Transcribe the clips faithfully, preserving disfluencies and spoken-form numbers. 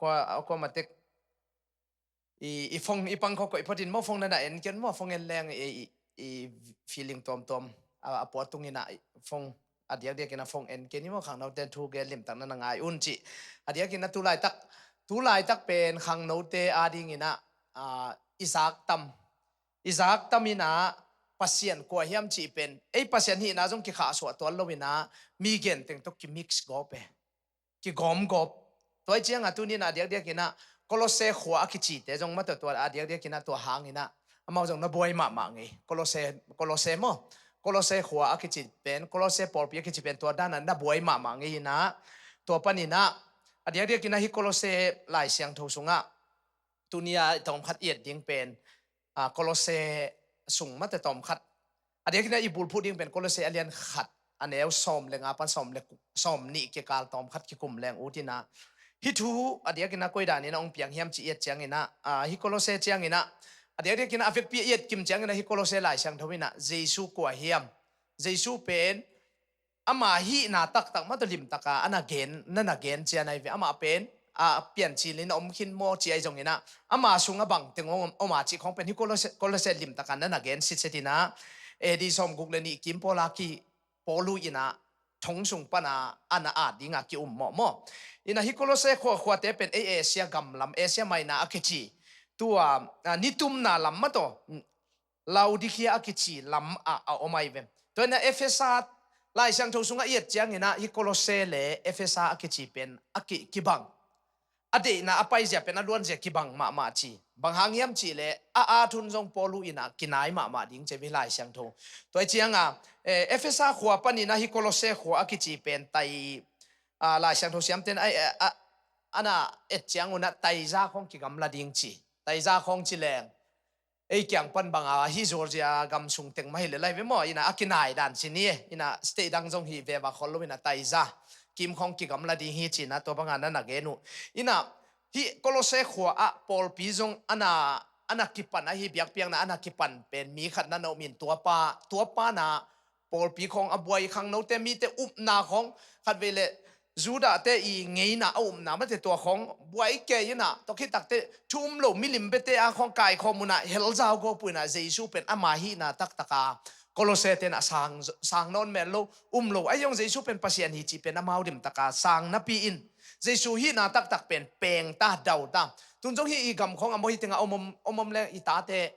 kua, kua matek i, i phone i pang khawh koih photin maw, phone na na en ken maw, phone en leng i, i, i feeling tuamtuam a, a puatung ina phone a diakdiak ina phone en ken i maw, khangnote thu gen limtak na na ngai un ci. A diak ina tulaitak, tulaitak pen khangnote a ding ina, a, i zak tam, i zak tam ina Pasian kua hiam cih pen ei Pasian hihna zong kikhahsuah tuan lo ina mi genteng tawh kimix gawp e, kigawmgawp. Tua i cianga tuni ina a diakdiak ina Kolose khua a kicite zong mataw tua a diakdiak ina tua hang ina amau zong na buai mahmah ngei. Kolose, Kolose maw, Kolose khua a kici pen, Kolose pawlpi a kici pen tua dana na buai mahmah ngei ina, tua pan ina a diakdiak ina hi Kolose Lai Siangtho sunga tunia tawmkhat iat ding pen, a, Kolose sung mate tawmkhat. A diakina i bulphuh ding pen Kolose a lian khat, a neu sawm le nga pan sawm le, sawm nih kikal tawmkhat kikum leng utina hi thu a diakina koi danin a ong piang hiam ci iat ciangina, a, hi Kolose ciangina a diakdiakina a vekpi a iat kim ciangina hi Kolose Lai Siangtho ina Jesu kua hiam? Jesu pen ama hihna taktak mataw limtaka a na gen, na na gen cian ai ve. Ama pen a piancil in a om khin maw ci ai zongina ama sunga bang teng om, om a cih khawng pen hi Kolose, Kolose limtaka na na gen sitsetina A D sawm guk le nih kim pawla ki Paulu ina thong sung pana a na at dinga ki um mawh maw. Ina hi Kolose khuakhuate pen ei Asia gam lam, Asia Minor a kici tua, a, nitumna lam mataw, Laodicea a kici lam ah a om ai ve. Tua ina Efesa Lai Siangtho sunga iat ciangina hi Kolose le Efesa a kici pen a ki, kibang. A deihna a paizia pen a luanzia kibang mahmah ci. Bang hang hiam cih leh a at hun zong Paulu ina kinai mahmah ding ci ve Lai Siangtho. Tua i cianga, eh, Efesa khua panina hi Kolose khua a kici pen tai, a, Lai Siangtho siamten a, a, a, a na et ciang una taiza khawng kigamla ding ci. Taiza khawng ci leng ei kiang pan banga hi Georgia gam sung teng mah hi le lai ve maw, ina a kinai dan ci ni e, ina state dang zong hi veva khol lo ina taiza kim khawng kigamla ding hi cina tua banga na na gen uh. Ina hi Kolose khua ah pawlpi zong a na, a na kipan a hi biakpiakna a na kipan pen mi khat na na um in tua pa, tua pana pawlpi khawng a buai khangnote mite upna khawng khatvei le Judahte i ngeina a upna mate tua khawng buai kei ina tua khitakte thu um lo milim bete a khawng kaikhawm una helzau gawp uh ina Jesu pen ama hihna taktaka Kolose tena sang, sang nawn mel lo um lo a iong Jesu pen Pasian hi cih pen amau dimtaka sang napi in Jesu hihna taktak pen pengta dauta. Tun zong hi i gam khawng a maw hi tenga om om, om om le i tate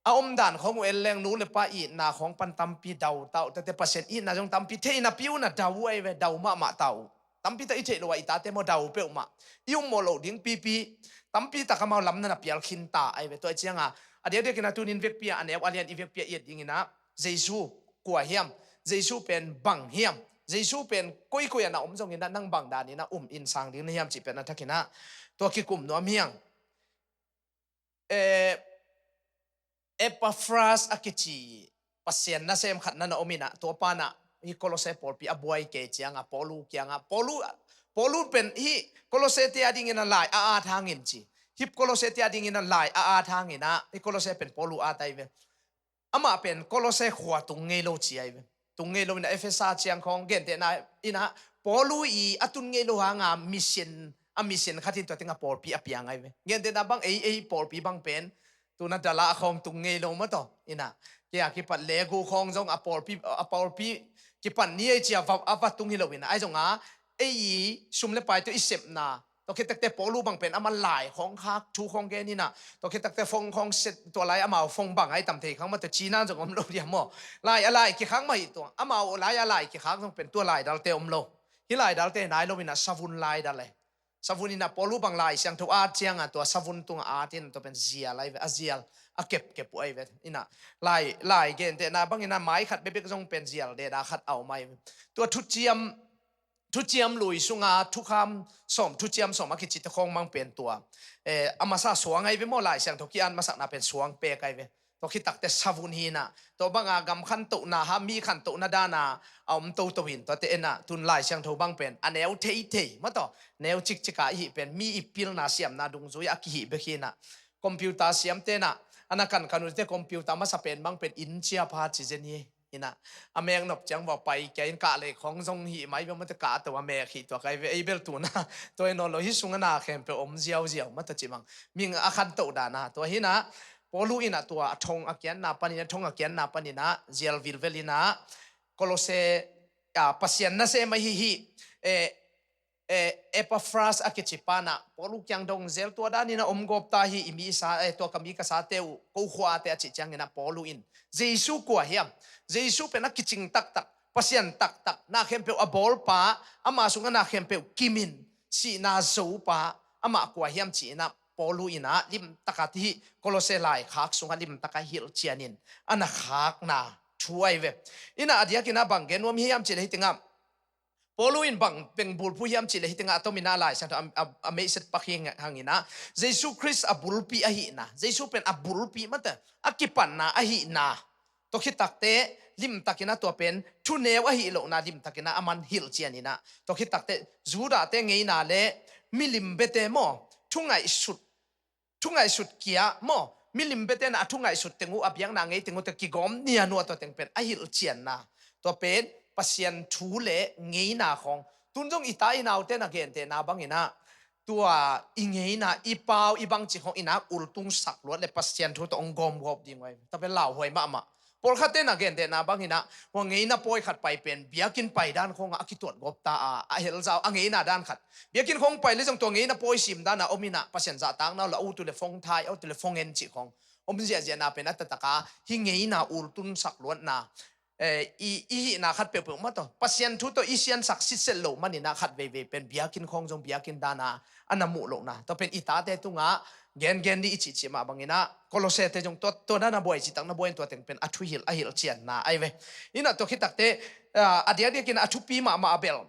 a omdan khawng uh en leng nu le pa itna khawng pan tampi dau ta uh tete Pasian itna zong tampi theihna pi uh na dau uh ai ve, dau mahmah ta uh. Tampi ta i theih lo a i tate maw dau peuhmah. I um mawh loh ding pipi tampi tak amau lam na na pial khin ta ai ve. Tua i cianga a diakdiak ina tunin vekpi a a neu a lian i vekpi a iat dingina Jesu kua hiam? Jesu pen bang hiam? Jesu pen koikoi a na om zongina nang bang danina um in sang ding na hiam cih pen a thakina tua kikum nuam hiang. Eh, Epaphras a kici Pasian nasem khat na na om ina tua pana hi Kolose pawlpi a buai kei cianga Paulu kianga Paulu, Paulu pen hi Kolose te a dingina lai a at hangin ci. Hi Kolose te a dingina lai a at hangina hi Kolose pen Paulu a tai ve. Amah pen Kolose khua tung ngei lo ci ai ve. Tung ngei lo ina Efesa ciang khawng gentehna ina Paulu i a tun ngei lo hanga mission, a mission khatin tua tenga pawlpi a piang ai ve. Gentehna bang ei, ei pawlpi bang pen tuna dala a khawng tung ngei lo mataw ina. Kei a kipat legu khawng zong a pawlpi, a pawlpi kipan ni ei cia va, a va tung hi lo ina ai zonga ei i sum le pai tawh i sepna tua khitakte Paulu bang pen ama lai khawng khak thu khawng gen ina tua khitakte phone khawng set tua lai amau phone bang ai tam thei khang mataw cina zong om lo dia maw. Lai a lai kikhak mah hi tua amau lai a lai kikhak zong pen tua lai dalte om lo. Hi lai dalte nai lo ina savun lai dal e. Savun ina Paulu bang Lai Siangtho at cianga tua savun tunga at ina tua pen zial ai ve, a zial a kepkep uh ai ve. Ina lai, lai gentehna bang ina mai khat bebek zong pen zial deda khat a om ai ve. Tua thuciam, thuciam lui sunga thukham sawm, thuciam sawm a kicite khawng mang pen tua, eh, a masa suang ai ve maw, Lai Siangtho ki-at masakna pen suang pek ai ve. Tua khitakte savun hina tua banga gam khantohna ha mi khantohna dana a om toto in tuate ena tun Lai Siangtho bang pen a neu theithei mataw neu cikcika ihi pen mi i pilna siamna dungzui a kihi bek hina. Computer siamtena ana kankan ute computer masa pen bang pen in cia pha ci zen hi. Ina, a mek nop ciang va pai kia in kah lei khong zong hi mai bia mata kah to a mek hi tua kai ve ei bel tuna. Tua in lo hi sunga na khempeuh om ziauziau mata ci mang. Ming a khan to dana. Tua hina, Paulu ina tua a thong a kianna panina, thong a kianna panina, zial vilvel ina, Kolose, a, Pasian na se mai hi hi, e, e, Epaphras a kici pana, Paulu kiang dong zel tua danina om gop ta hi i mi sa, e, tua ka mi ka sa teu, ko khua te a ci ciangina Paulu in. Jesu kua hiam, Jesu pen a kicing taktak, Pasian taktak, na khempeuh a bawlpa, ama sunga na khempeuh kimin, sihna zopa, ama kua hiam ci ina, Paulu ina limtaka ti hi Kolose lai khak sunga limtaka hilh cianin, ana khakna thu ai ve. Ina a diakina bang gen nuam hiam ci le hi tinga, Paulu in bang peng bulphu hiam ci le hi tinga a tomina lai sang a, a, a meiset pak hi hangina, Jesu Khrist a bulpi ahina, Jesu pen a bulpi mata, a kipanna ahina. Tua khitakte limtakina tua pen thuneu ahi lohna limtakina a man hilh cianina. Tua khitakte Judate ngeina le milim bete maw, thungaihsut, thungaihsut kia maw, milim bete na a thungaihsut teng uh a biakna ngei teng uh te kigawm nia nua tua teng pen a hilh cianna. Tua pen Pasian thu le ngeina khong. Tun zong i ta i naute na gentehna bangina, tua i ngeina, i pau, i bangci khong ina ultung sak luat le Pasian thu tawh ong gawm gawp ding uh ai. Tua pen lauhuai mahmah. Pawlkhatte na gentehna bangina, hua ngeina pawi khat pai pen biakinn pai dan khonga a kituat gawp ta a, a helzau a ngeina dan khat. Biakinn khong pai le zong tua ngeina pawi sim dana om ina, Pasian zahtakna uh la uh tu le phone thai, uh tu le phone en cih khong om ziahziahna pen a tataka hi ngeina ultun sak luatna, eh, i, i hihna khat peuhpeuh mah tawh Pasian thu tawh i siansak sitset lo manina khat veivei pen biakinn khong zong biakinn dana a na muh lohna. Tua pen i tate tunga gengen ni i cihcih mah bangina Kolosete zong tua, tua dana buai citak na buai in tua teng pen a thuhilh a hilh cianna ai ve. Ina tua khitakte, ah, a diakdiakin a thupi mahmah a bel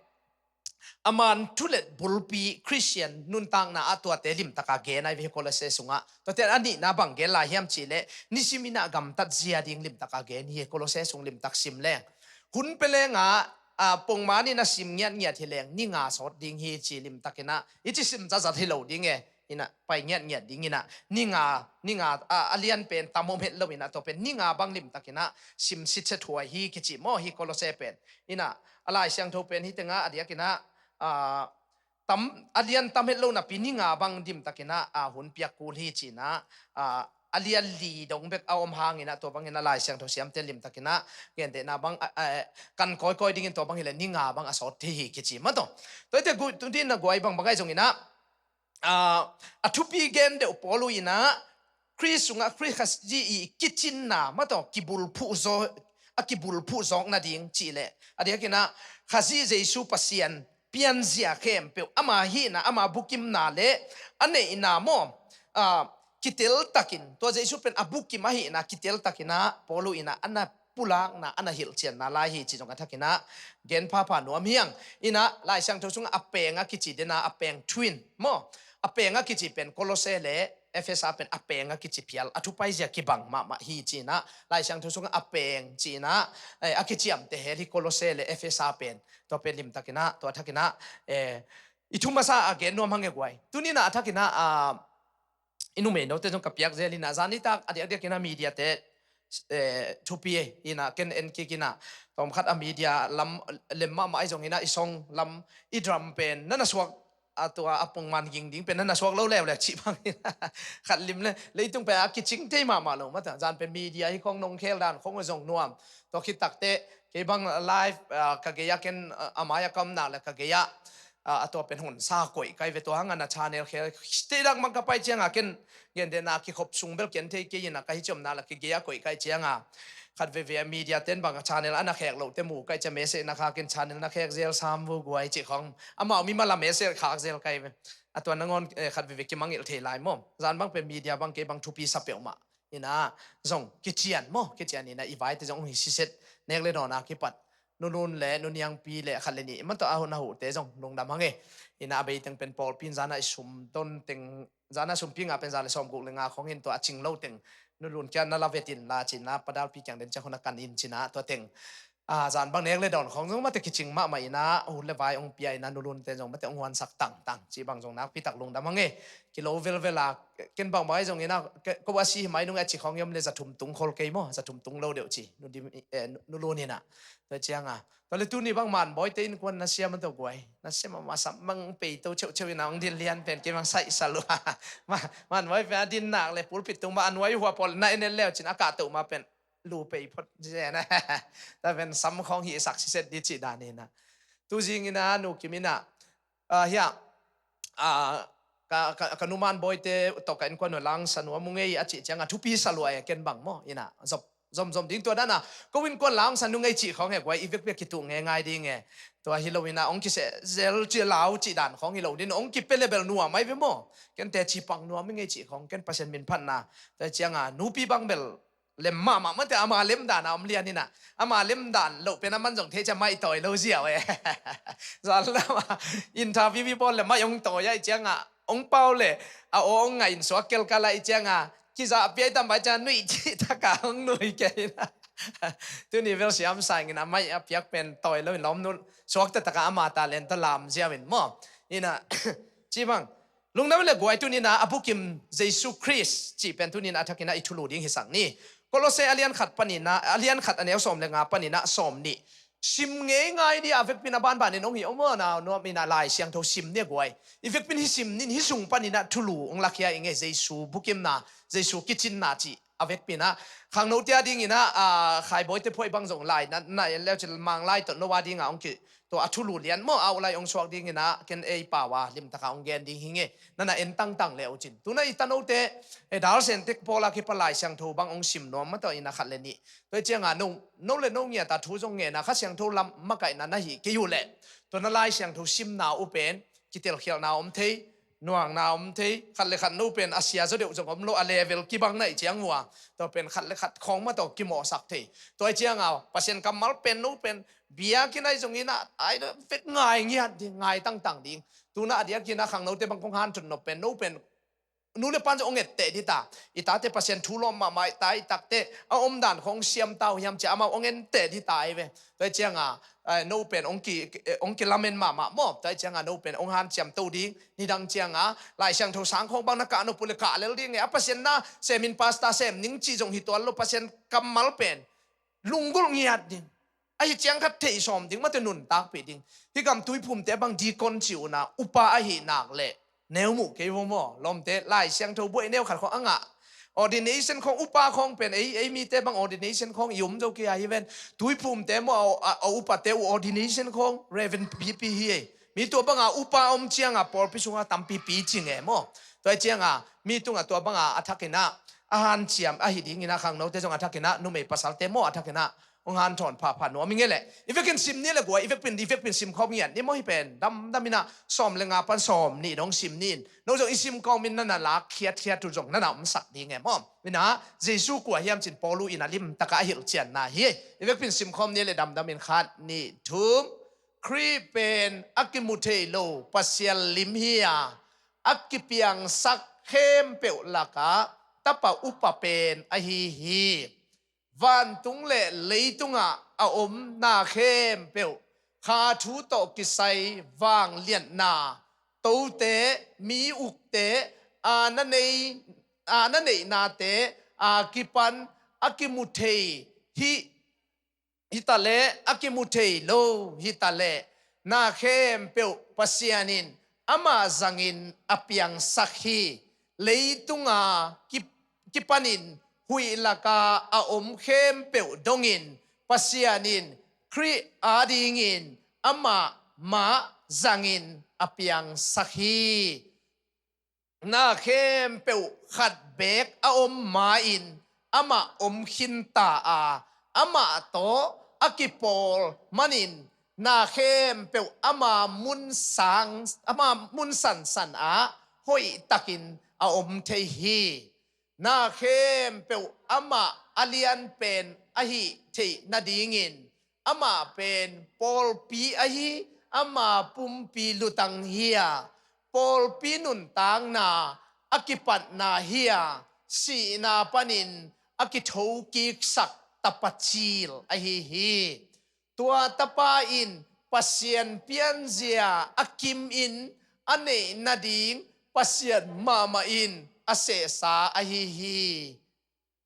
a man thulet bulpi Khristian nuntakna ah tuate limtaka gen ai ve hi Kolose sungah. Tuate a nihna bang gen lai hiam cihleh nisim ina gamtat zia ding limtaka gen hi Kolose sung limtak sim leng. Hun pe lenga, a, pongman ina sim ngiatngiat hi leng ni nga sawt ding hi ci limtakina i ci sim zazat hi lo ding e. Ina pai ngiatngiat ding ina ni nga, ni nga, a, a lian pen tam om het lo ina tua pen ni nga bang limtakina sim sitset huai hi kici maw hi Kolose pen. Ina a Lai Siangtho pen hi tenga a diakina, a, tam, a lian tam het lo napi ni nga bang limtakina a hun piak kul hi cina, a, a lian li dong bek a om hangina tua bangina Lai Siangtho siamte limtakina gentehna bang, a, a, kan kawikawi dingin tua bang hileh ni nga bang a sawt thei hi kici mah tawh. Tuate gu, tutin na guai bang bangai zongina, a, a thupi gen deuh Paulu ina Khrist sungah Khrist Khazih i kicinna mah tawh kibulphuh zawk, a kibulphuh zawk nading cihleh a diakina Khazih Jesu Pasian pianzia khempeuh ama hihna, ama bukimna le a neihna maw, a, kitel takin tua Jesu pen a bukim ahihna kitel takina Paulu ina a na pulakna a na hilhcianna lai hi ci zong a thakina gen phapha nuam hiang. Ina Lai Siangtho sungah a peng a kici dena a peng twin maw, a peng a kici pen Kolose le Efesa pen a peng a kici phial a thupaizia kibang mahmah hi cina Lai Siangtho sungah a peng cina, eh, a kiciamte hel hi Kolose le Efesa pen. Tua pen limtakina tua thakina, eh, i thu masa a gen nuam hang e guai. Tunina a thakina, a, i numei note zong ka piak zel ina zanitak a diakdiakina mediate, eh, thupi e ina ken en kikina tawmkhat a media lam lem mahmah ai zongina i song lam i drum pen nana suak a tua a pongman ging ding pen nana suak lo leuleu cih bangin khat lim le leitung pen a kicing thei mahmah lo mata zan pen media hi khong nong khel dan khong zong nuam. Tua khitakte kei bang live, ah, ka gei a ken, ah, a mai a kamna le ka gei a, ah, a tua pen hun sa koih kai ve tua hanga na channel khel te dak mang ka pai cianga ken gentehna kikhop sung bel ken thei kei ina ka hi ciamna le ka gei a koih kai cianga khat veve a media ten bang a channel ana khek lo te mu kai cia message na khakin channel na khek zel sam vu guai ci khong amau mi mala message khak zel kai ve. A tua nangawn, eh, khat veve kimangilh thei lai maw? Zan bang pen media bang kei bang thupi sa peuhmah ina zong kician maw? Kician ina i vaite zong hi siset nek le dawn a kipat nunun le nuniangpi le khat le nih man tawh a hun a huhte zong lungdam hang e. Ina a beiteng pen pawlpi in zana i sum don teng zana sumpi nga pen za le sawmguk le nga khong in tua a cing lo teng nunun kia na la vetin la cina padalpi kiang den ciang hun a kan in cina tua teng a, zan bang nek le dawn khawng zong mate kicing mahmah ina, hun le vai hong pia ina, nulunte zong mate hong huansak tangtang cih bang zong nakpitak lungdam hang e. Kilo velvel a, ken bang bang ahi zong ina, ko a si hi mai nung a ci khawng i om le za thum tung khol kei maw, za thum tung lo deuh ci, nu dim, eh, nu, nulun ina. Tua cianga, tua le tuni bang Manbawite innkuan na siam a tawh guai, na siam a masa mang pei to ceuhceuh ina hong din lian pen kei bang saihsa lua. Ma, Manbawi pen a din nak le pulpit tung ma a nuai hua pawl na en en leu cin a kah toh ma pen lu pei phot zen a. Tua pen sam khawng hihsak siset di cih dan ina. Tu zing ina nu kim ina, ah, hia, ah, ka, ka, ka nu Manbawite tawh ka innkuan uh langsa nuam ung ei a cih cianga thupi sa lua e ken bang maw ina. Zom, zom, zom ding tua dana. Ko innkuan langsa nung ei cih khawng he guai i vekpi a kituh ngeingai ding e. Tua hi lo ina hong kiseh zel ci lau cih dan khawng hi lo din hong kipia le bel nuam ai ve maw. Ken teci pang nuam ing ei cih khawng ken Pasian min phatna. Tua cianga nupi bang bel lem mahmah mate ama lem dana om lian ina. Ama lem dan loh pen a man zong thei cia mai tawi lo ziau e. Zan lama interview i bawl le mai hong tawi a i cianga hong pau le a aw hong ngai in suak kelkal a i cianga kizah piai tam bai cianga nui cih taka hong nui kei ina. Tuni vel siam sa ing ina mai a piak pen tawi lo in lawm nu suak ta taka ama talent ta lam ziau in maw. Ina, ci bang, lungdam le guai tuni ina a bukim Jesu Khrist cih pen tuni ina a thak ina i thulu ding hisak ni. Kolose a lian khat pan ina, a lian khat a neu sawm le nga pan ina sawm nih. Sim ngeingai di a vekpi ina banban in hong hi om aw na nuam ina Lai Siangtho sim ni a guai. I vekpi in hi sim ni in hi sung pan ina thulu hong lakhia ing e Jesu bukimna, Jesu kicinna cih a vekpi ina. Khangnote a ding ina, ah, Khaibawite phuai bang zong lai na, na en leu cil Manglai tawh no a dinga hong ki, tua a thulu lian maw a uh lai hong suak ding ina ken ei pau a limtaka hong gen ding hi nge. Nana en tangtang le uh cin. Tuna i tanote, eh, Dalsen tek pawl a kipa Lai Siangtho bang hong sim nuam ma tawh ina khat le nih. Tua i cianga no, no le no ngiat a thu zong ngen a Kha Siangtho lam makaihna na hi kei uh leh. Tua na Lai Siangtho simna uh pen, kitelkhialhna om thei, nuangna om thei, khat le khat no pen a sia zaw deuh zong om lo, a level kibang na i ciang uh a. Tua pen khat le khat khawng ma tawh kimawhsak thei. Tua i cianga Pasian kammal pen no pen, biakinn ahi zong ina, ai da vek ngai ngiat ding, ngai tangtang ding. Tuna a diakin a khangnote bang kong hantun nop pen, no pen, nu le pan zong hong etteh dita. I tate Pasian thu lawm mahmah i ta i takte a omdan khawng siam ta uh hiam cia amau hong etteh dita ei ve. Tua i cianga, eh, no pen hong ki, eh, hong kilamen mahmah maw. Tua i cianga no pen hong hanciam to ding. Nidang cianga Lai Siangtho sang khawng bang na kah nop uh le kah lel ding e. A Pasian na sem in pasta sem ning cih zong hi tuan lo Pasian kammal pen lunggulh ngiat ding. Ahi ciang khat theih sawm ding mate nuntakpih ding. Hih gam Tuiphumte bang dikon ci uh na upa ahi nak leh neu muh kei vo maw. Lawmte Lai Siangtho buai neu khat khawng a ngah. Ordination khawng upa khawng pen ei, ei mite bang ordination khawng i um zo kei a hi ven. Tuiphumte maw a, a, a upate uh ordination khawng Reverend pipi hi ei. Mi tua banga upa om cianga pawlpi sunga tampipi cing e maw. Tua i cianga mi tunga tua banga a thakin a, a hanciam ahi dingin a khangnote zong a thakin a numei pasalte maw a thakin a hong hanthawn phapha nuam i nge leh. I vekin sim ni le guai, i vekpin, i vekpin sim khawm ngiat ni maw hi pen. Damdam ina sawm le nga pan sawm nih dong sim ni in. No zong i sim kawmin nana lak khiatkhiat uh zong nana omsak ding e maw. Ina Jesu kua hiam cin Paulu ina limtaka a hilhcianna hi. I vekpin sim khawm ni le damdam in khat nih thum. Khrih pen a kimu thei lo Pasian lim hi a, a kipiangsak khempeuh lakah tapa upa pen ahi hi. Vantung le leitungah a om na khempeuh, kha thu tawh kisai vangliatna, tote, mi ukte, a na nei, a na neihnate a kipan a kimu thei hi, hi ta leh a kimu thei lo hi ta leh, na khempeuh Pasian in amah zangin a piangsak hi. Leitunga ki, kipanin huih laka a om khempeuh dongin Pasian in Khrih adingin amah mah zangin a piangsak hi. Na khempeuh khat beek a om ma-in amah om khinta a, amah tawh a kipawl manin na khempeuh ama mun sang, ama mun sansan ah hoihtakin a om thei hi. Na khempeuh amah a lianpen ahi theih nadingin amah pen pawlpi ahi, ama pumpi lutang hi-a, pawlpi nuntakna a kipatna hi-a, sihna panin a kithokiksak tapacil ahi hi. Tua tapa in Pasian pianzia a kimin a neih nading Pasian mahmah in a sehsa ahi hi.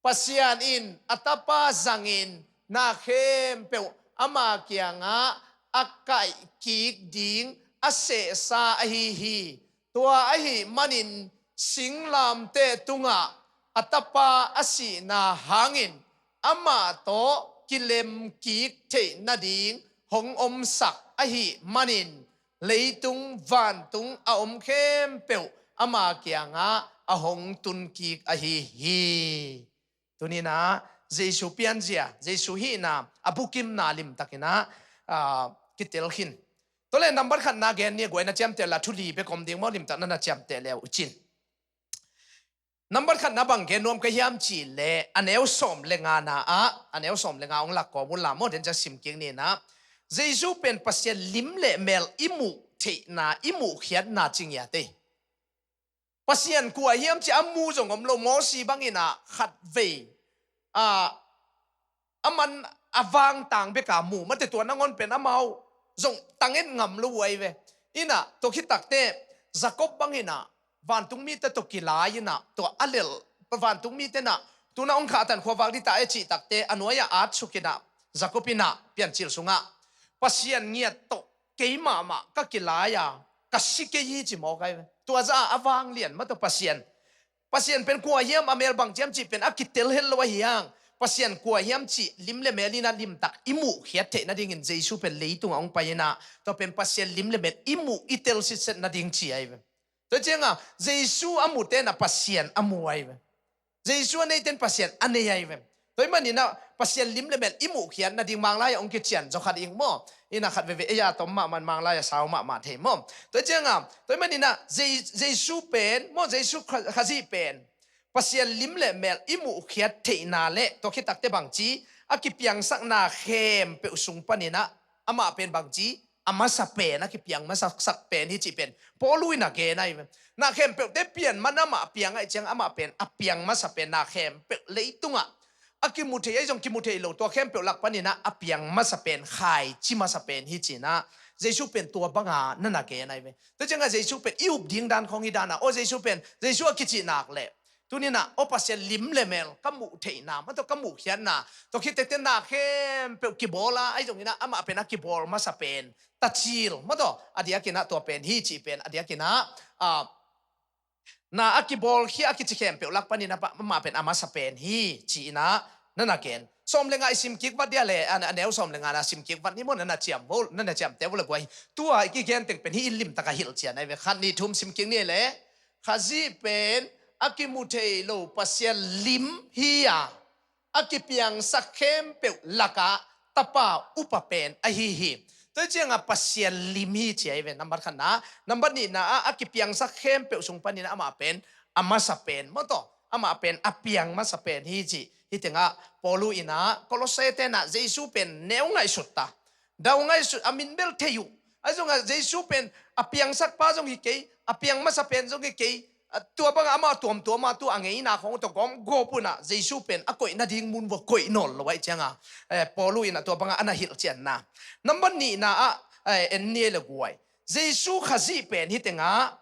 Pasian in a tapa zangin na khempeuh ama kiangah a kaihkik ding a sehsa ahi hi. Tua ahi manin singlamteh tungah a tapa a sihna hangin amah tawh kilemkik theih nading hong omsak ahi manin leitung vantung a om khempeuh ama kiangah a hong tunkik ahi hi. Tuninah Jesu pianzia, Jesu hihna a bukimna limtakinah kitel khin. Tole nambat khatna gen ni guai, na ciamteh la thu li bek om ding maw, limtak na na ciamteh le uh cin. Nambat khatna bang gen nuam ka hiam cih leh a neu sawm le ngana ah, a neu sawm le nga hong lak kawm uh la maw, den ciang simkik ninah Jesu pen Pasian lim le mel i muh theihna, i muhkhiatna ci ngiat ei. Pasian kua hiam ci a mu zong om lo. Mosi banginah khatvei a a man a vangtang beka mu mate, tua nangawn pen amau zong tanget ngam lo uh ahi ve. Inah tua khitakteh Jacob banginah vantung mite tawh kilai inah tua a lel vantung mite nah tuna hong khahtan khuavak dita e cihtakteh a nuai-ah at sukinah Jacob inah piancil sungah Pasian ngiat tawh kei mahmah ka kilai a ka si kei hi ci mawk ahi ve. Tua zah a vanglian mah tawh Pasian Pasian pen kua hiam, a mel bang ciam cih pen a kitel het lo ahi hang. Pasian kua hiam cih lim le mel inah limtak i muhkhiat theih nadingin Jesu pen leitungah hong pai inah tua pen Pasian lim le mel i muh i tel sitset nading ci ahi ve. Tua ciangah Jesu a mute nah Pasian a mu ahi ve. Jesu a neite in Pasian a nei ahi ve. Tua hih maninah Pasian lim le mel i muhkhiat nading Manglai ah hong kician zaw khat ing maw. Inah khat veve ei a tom mahmah, Manglai ah sau mahmah thei maw. Tua ciangah tua hih maninah Jesu pen maw, Jesu Khazih pen Pasian lim le mel i muhkhiat theihna le tua khitakteh bangci a kipiangsakna khempeuh sung paninah amah pen bangci a masa pen, a kipiang masasak pen hi cih pen Paulu inah gen ahi ve. Na khempeuhte pian man amah piang ahi ciang amah pen a piang masa pen, na khempeuh leitungah a kimu thei ahi zong kimu thei lo tua khempeuh lak paninah a piang masa pen, khaici masa pen hi cinah Jesu pen tua banga na na gen ahi ve. Tua ciangah Jesu pen i up ding dan khawng hi danah aw Jesu pen, Jesu a kicih nak leh tuninah aw Pasian lim le mel ka muh theihna mah tawh ka muhkhiatna tua khitakteh na khempeuh kibawl a ahi zonginah amah pen a kibawl masa pen tacil mah tawh a diakinah tua pen hi cih pen a diakinah na a kibawlkhia a kici khempeuh lak paninah amah pen a masa pen hi ci-inah na na gen. Sawm le nga i simkik vat dia le a neu sawm le nga na simkik vat ni maw, na na ciam vo, na na ciamteh vo le guai. Tua i kigen teng pen hih in limtak a hilhcian ahi ve. Khat nih thum simkik ni le Khazih pen a kimu thei lo Pasian lim hi a, a kipiangsak khempeuh lakah tapa upa pen ahi hi. Tua ciangah Pasian lim hi ci ahi ve. Nambat khatna, nambat nihna ah a kipiangsak khempeuh sung paninah amah pen a masa pen mah tawh amah pen a piang masa pen hi ci. Hih tengah Paulu inah Kolosse tenah Jesu pen neu ngaihsut ta, dau ngaihsut a min bel thei uh. Ahi zongah Jesu pen a piangsakpa zong hi kei, a piang masa pen zong hi kei. Tua bangah amah tuamtuam a tu a ngeina khawng tawh gawmgawp unah Jesu pen a koih nading mun vua koih nawl lo ahi ciangah Paulu inah tua bangah a na hilhcianna. Nambat nihna ah en ni le guai, Jesu Khazih pen hih tengah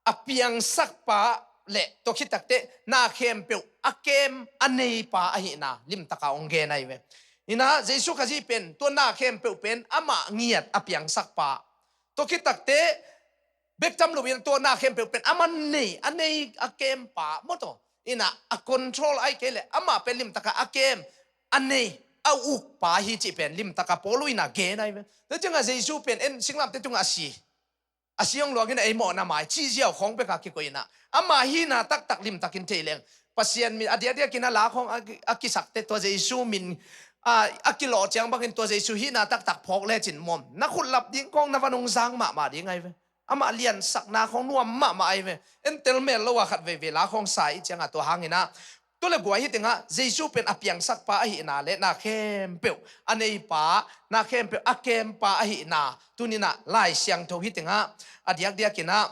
a piangsakpa le tua khitakteh na khempeuh a kem a neipa ahihna limtaka hong gen ahi ve. Inah Jesu Khazih pen tua na khempeuh pen amah ngiat a piangsakpa, tua khitakteh bek tam loin tua na khempeuh pen amah nei, a nei a kempa mah tawh inah a control ahi kei leh amah pen limtaka a kem, a nei, a ukpa hi cih pen limtaka Paulu inah gen ahi ve. Tua ciangah Jesu pen en singlamteh tungah a si a si hong luangin ei mawhna mai cih ziau khawng beka kikoih inah ama hihna taktak limtakin thei leng Pasian min a diakdiakin a la khawng a kisakte tua Jesu min a kilawh ciang bangin tua Jesu hihna taktak phawk lecin mawm na khutlap ding khawng na van hong zang mahmah ding ahi ve. Amah liansakna khawng nuam mahmah ahi ve. Entel mel lo a khat veivei la khawng sa i ciangah tua hanginah tu le guai hih tengah Jesu pen a piangsakpa ahihna le na khempeuh a neipa, na khempeuh a kempa ahihna tuninah Lai Siangtho hih tengah a diakdiakinah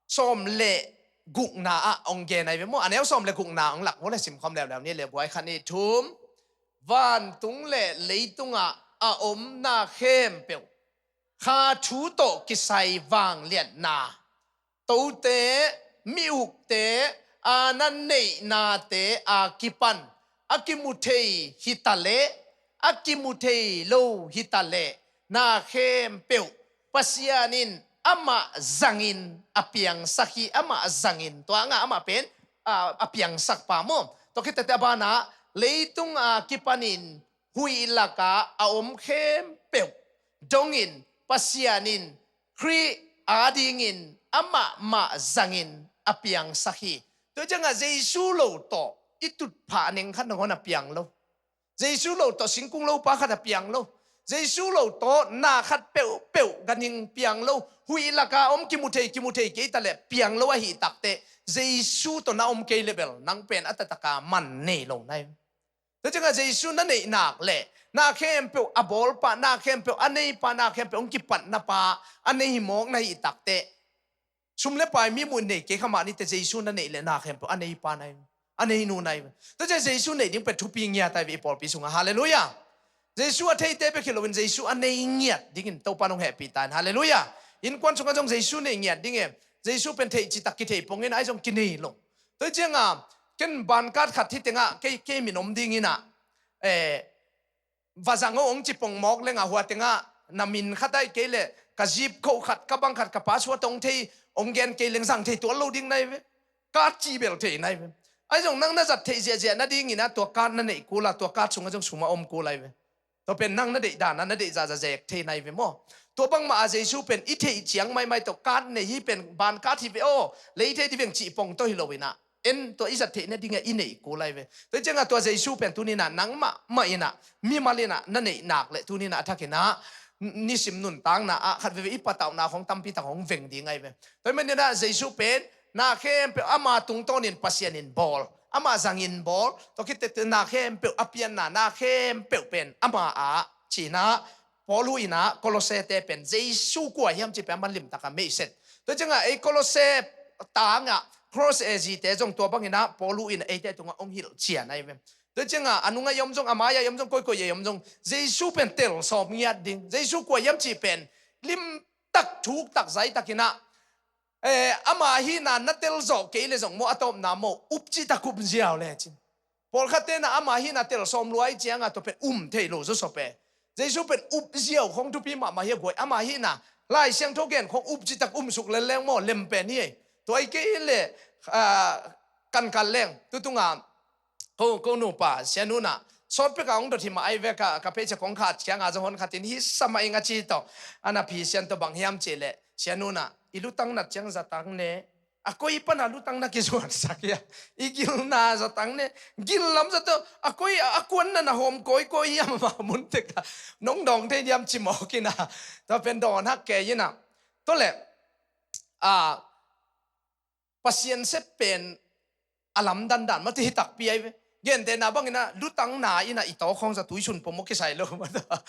sawm le gukna ah hong gen ahi ve maw. A neu sawm le gukna hong lak maw le simkhawm leuleu ni le guai, khat nih thum. vantung le leitungah a om na khempeuh, kha thu tawh kisai vangliatna, tote, mi-ukte, a na neihnate a kipan a kimu thei hi ta leh, a kimu thei lo hi ta leh, na khempeuh Pasian in amah zangin a piangsak hi. Amah zangin, tua ngah amah pen a, a piangsak pa maw? Tua khit teh a banah, leitung a kipanin huih lakah a om khempeuh dongin Pasian in Khrih adingin amah mah zangin a piangsak hi. Tua ciangah Jesu lo tawh i tutphah neng khat nangawn a piang lo. Jesu lo tawh singkung lopa khat a piang lo. Jesu lo tawh na khat peuhpeuh ganhing piang lo. Huih lakah om kimu thei, kimu thei kei ta leh piang lo ahi takteh, Jesu tawh na om kei leh bel nang pen a taktak a man nei lo nai. Tua ciangah Jesu na neih nak leh, na khempeuh a bawlpa, na khempeuh a neipa, na khempeuh hong kipatnapa a nei mawk na hih takteh, sum le pai, mi muh nei kei kha mah ni teh, Jesu na neih leh na khempeuh a neipa nai, a neinu nai. Tua ciang Jesu neih ding pen thupi ngiat ai ve i pawlpi sungah. Halleluiah. Jesu a theite bek hi loin Jesu a nei ngiat dingin Topa nong hehpih ta in. Halleluiah. Innkuan sungah zong Jesu neih ngiat ding e. Jesu pen theih citak kithei pongin ahi zong kinei lo. Tua ciangah ken bankat khat hi tengah kei, kei min om dingin ah, eh, va zang o hong ci pong mawk lengah hua tengah na min khat ahi kei leh ka zip code khat, ka bang khat, ka password hong thei, hong gen kei leng zang thei tuan lo ding nai ve. Card cih bel thei nai ve. Ahi zong nang na zat theih ziahziah nadingin ah tua card na neih kul a, tua card sungah zong sum a om kul ahi ve. Tua pen nang na deih dan a na deih zahzah zek thei nai ve maw? Tua bangmah a Jesu pen i theih ciang maimai tawh card nei hi pen, bankat hi ve aw, lei thei dih veng cih pong tawh hi loin ah, en tua i zat theih nadingah i neih kul ahi ve. Tua ciangah tua Jesu pen tuninah nangmah mah inah, mimal inah na neih nak leh tuninah a thakinah nisim nuntakna ah khat veve i patauhna khong tampi tak hong veng ding ahi ve. Tua hi maninah Jesu pen na khempeuh ama tungtawnin Pasian in bawl, ama zangin bawl. Tua khit teh na khempeuh a pianna, na khempeuh pen ama ah cinah Paul uh inah Kolossete pen Jesu kua hiam cih pen a man limtakin meihset. Tua ciangah ei Kolosse tangah Cross AG te zong tua banginah Paul uh inah eite tungah hong hilh cian ahi ve. Tua ciangah a nungah i om zong, a mai-ah i om zong, koikoi i om zong, Jesu pen tel sawm ngiat ding. Jesu kua hiam cih pen limtak, thuktak, zaitakinah, eh, ama hihna na tel zawh kei leh zong maw, a tawpna maw, up citak up ziau lecin. Pawlkhat tenah ama hihna tel sawm lua i ciangah tua pen um thei lo zawsop e. Jesu pen up ziau khong thupi mahmah hi a guai. Ama hihna Lai Siangtho gen khong up citak um suk lelleng maw, lem pen hi ei. Tua i kei leh, ah, kan kal leng. Tutunga ko, ko nupa Sianu nah sawt peka hong dot hi mah ahi ve. Ka, ka page a kong khat kianga zong hon khatin hi sa mah ing a ci tawh, a na phi Sian tawh bang hiam cih leh, Sianu nah i lutang nat ciang zatang ne, a koi pana lutang na kizuansak hia? I gilna zatang ne, gil lam zato, a koi a kuanna na hawm kawikawi hiam, ama mun teka nong dawng thei hiam ci mawk inah. Tua pen dawn hak kei inah. Tua leh, a, Pasian sep pen a lamdang dan mah tawh hi takpi ahi ve. Gentehna banginah lutang na inah i tawkhawng zatui sun pawh maw kisai lo mah tawh.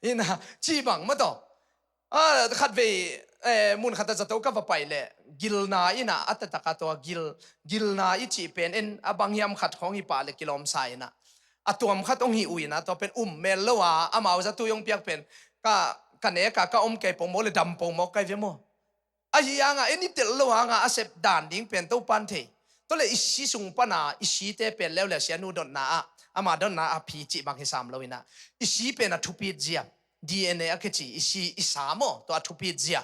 Inah ci bang mah tawh. A, khatvei, eh, mun khatah zato ka va pai leh gilna inah a taktak a tua gil, gilna i cih pen en a bang hiam khat khawng hi pah leh kilawmsa inah, a tuam khat hong hi uh inah tua pen um mel lo a, amau zatui hong piak pen ka, ka neka ka om kei pong maw leh dam pong mawk kai ve maw? Ahi hangah en i tel lo hangah a sep dan ding pen Topan thei. Tua leh i si sung pana i site pen leuleu Sianu dotna ah, ama dotna a phi cih bang hi sam lo inah, i si pen a thupit zia, D N A a kici, i si i sa maw, tua a thupit zia.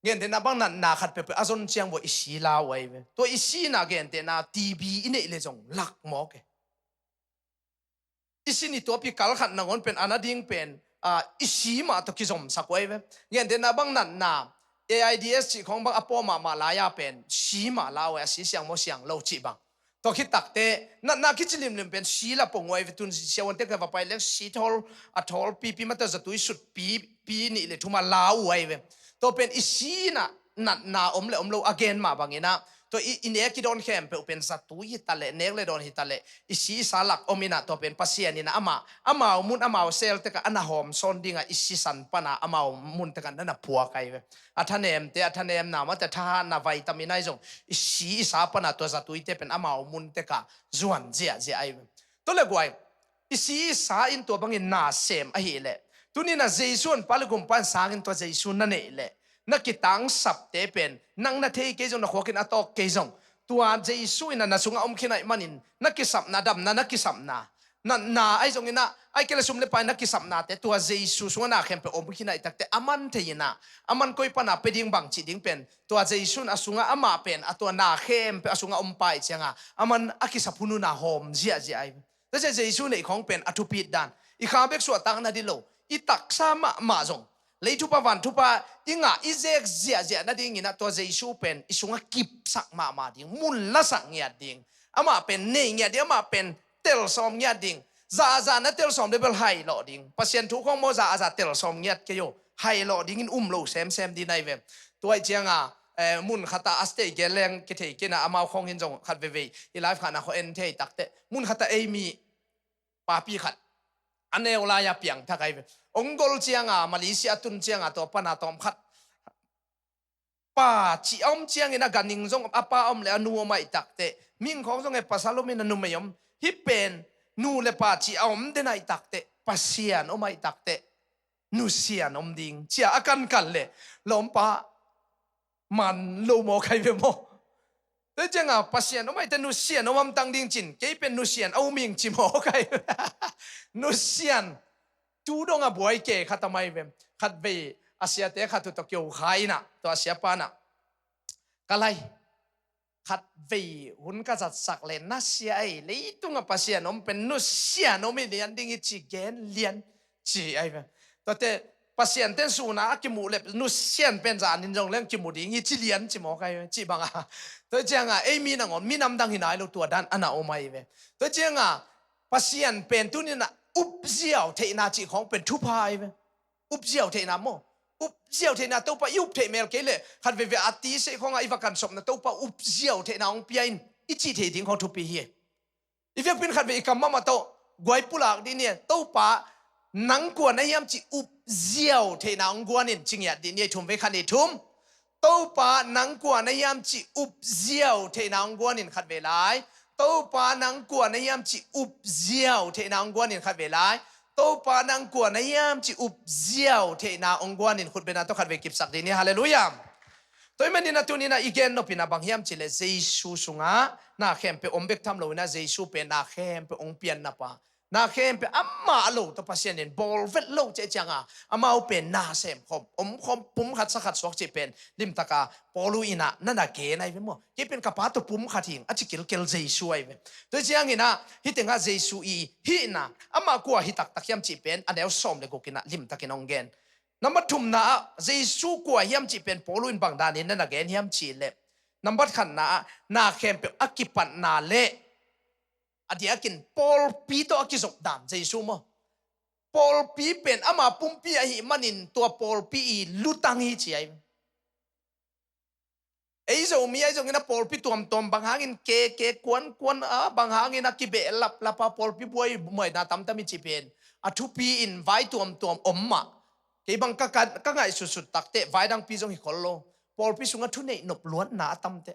Gentehna bang natna khat peuhpeuh a zon ciang vua i si la uh ahi ve. Tua i si inah gentehna T B i neih leh zong lak mawk e. I sin i tuapi kal khat nangawn pen a na ding pen, a, i si mah tawh kizomsak uh ahi ve. Gentehna bang natna, A I D S cih khawng bang a pawm mahmah lai-a pen si mah la uh ahi, a si siang maw siang lo cih bang. Tua khit takteh natna kici limlim pen si la pong uh ahi ve. Tun siavuante ka va pai leng si thawl, a thawl pipi mah tawh zatui sut pipi nih le thum a la uh ahi ve. Tua pen i si inah natna om le om lo a gen mah banginah, tua i, i nek i dawn khempeuh pen zatui hi ta leh, nek le dawn hi ta leh, i si i sa lak om inah, tua pen Pasian inah amah, amau mun amau sel tekah a na hawm sawn dingah i sisan pana amau mun tekah na na phuak ahi ve. A thanemte, a thanemna mate, thahatna vitamin ahi zong i si i sa pana tua zatuite pen amau mun tekah zuan ziahziah ahi ve. Tua le guai, i si i sa in tua bangin na sem ahileh, tuni-in ah Jesu honpa le gumpa in sangin tua Jesu na neih leh, na kitangsapte pen nang na thei kei zong, na khuak in a tawk kei zong, tua Jesu in ah na sungah om khin ahih manin na kisapna, damna na kisapna, na, na ahi zongin ah, ahih kei leh sum le pai na kisapnate tua Jesu sungah na khempeuh om khin ahih takteh, aman thei in ah, aman koi pan a pia ding bang cih ding pen, tua Jesu in a sungah, amah pen a tua na khempeuh a sungah om pa ahih ciangah, aman a kisap hun hun a hawm ziahziah ahi. Tua ciang Jesu neih khawng pen a thupit dan, i kha bek suahtak nading lo, i taksa mahmah zong, lei thupha van thupha i ngah i zek ziahziah nadingin ah tua Jesu pen i sungah kipsak mahmah ding, mun lasak ngiat ding, amah pen nei ngiat ding, amah pen tel sawm ngiat ding. Za a za na tel sawm le bel hai lawh ding. Pasian thu khawng maw, za a za tel sawm ngiat kei aw, hai lawh dingin um lo semsem ding ahi ve. Tua ahih ciangah, eh, mun khatah a state gen leng kithei kei in ah, amau khawng in zong khat veivei i live khahna khawng en thei takteh, mun khatah ei mi papi khat a neu lai-a piangthak ahi ve. Ong gol ciangah, Malaysia a tun ciangah, tua pan a tawm khat pa cih a om ciangin a ganhing zong a pa om le a nu om ahih takteh, mihing khawng zong e, pasal om in a numei om, hih pen nu le pa cih a om den ahih takteh, Pasian om ahih takteh, nusian om ding ci-a a kankan leh, lawmpa man lo maw, kai ve maw? Tua ciangah Pasian om ahih teh nusian om hamtang ding cin, kei pen nusian a um ing ci maw, kai? Nusian tu dong a buai kei khat a mai ve. Khat vei a siate khat uh tawh kiho kha in ah, tua a siapa in ah, ka lai, khat vei hun ka zatsak leh na sia ei, leitungah Pasian om pen nusian om hi lian ding hi ci gen lian, ci ahi ve. Tuate Pasian ten sun a kimuh leh nusian pen zanin zong leng kimu ding hi ci lian ci maw, kai ve, cih bangah. Tua ciangah ei mi nangawn minam dang hi nai lo, tua dan a na om ahi ve. Tua ciangah Pasian pen tuni-in ah upziau theihna cih khawng pen thupha ahi ve. Upziau theihna maw? Upziau theihna, Topa i up theih mel kei leh, khat veivei a ti sei khawngah i va kansopna, Topa upziau theihna hong pia in, i cih thei ding khawng thupi hi. I vekpi in khat vei i kam mahmah tawh guai pulak ding ni. Topa nang kua na hiam cih upziau theihna hong guan in, ci ngiat ding ni. Thum vei, khat, nih, thum. Topa nang kua na hiam cih upziau theihna hong guan in, khat vei lai. Topa nang kua na hiam cih upziau theihna hong guan in, khat vei lai. Topa nang kua na hiam cih upziau theihna hong guan in, khutbetna tawh khat vei kipsak ding ni. Halleluiah. Tua ahih manin ah tuni-in ah i gen nop in ah bang hiam cih leh, Jesu sungah na khempeuh om bek tham lo in ah, Jesu pen na khempeuh hong pianna pa, na khempeuh amah lo tawh Pasian in bawl vet lo cih ciangah, amau pen na sem khawm, om khawm, pum khat sa khat suak cih pen limtaka Paul in ah na na gen ahi ve maw. Kei pen ka Pa tawh pum khat hing a ci kilkel Jesu ahi ve. Tua ciangin ah hih tengah Jesu i hihna, amah kua hi taktak hiam cih pen a neu sawm le guk in ah limtakin hong gen. Nambat thumna ah Jesu kua hiam cih pen Paul in bang danin na na gen hiam cih leh, nambat khatna ah na khempeuh a kipatna le a diakin pawlpi tawh a kizop dan Jesu maw? Pawlpi pen ama pumpi ahih manin tua pawlpi i lutang hi ci ahi. Ei Zomi ahi zongin a pawlpi tuamtuam bang hangin keke kuankuan a, bang hangin a kibelaplap a, pawlpi buai buaina tamtam i ci pen a thupi in vai tuamtuam om mah. Kei bang ka, ka, ka ngaihsutsut takteh vai dangpi zong hi khol lo. Pawlpi sungah thuneih nop luatna a tamteh.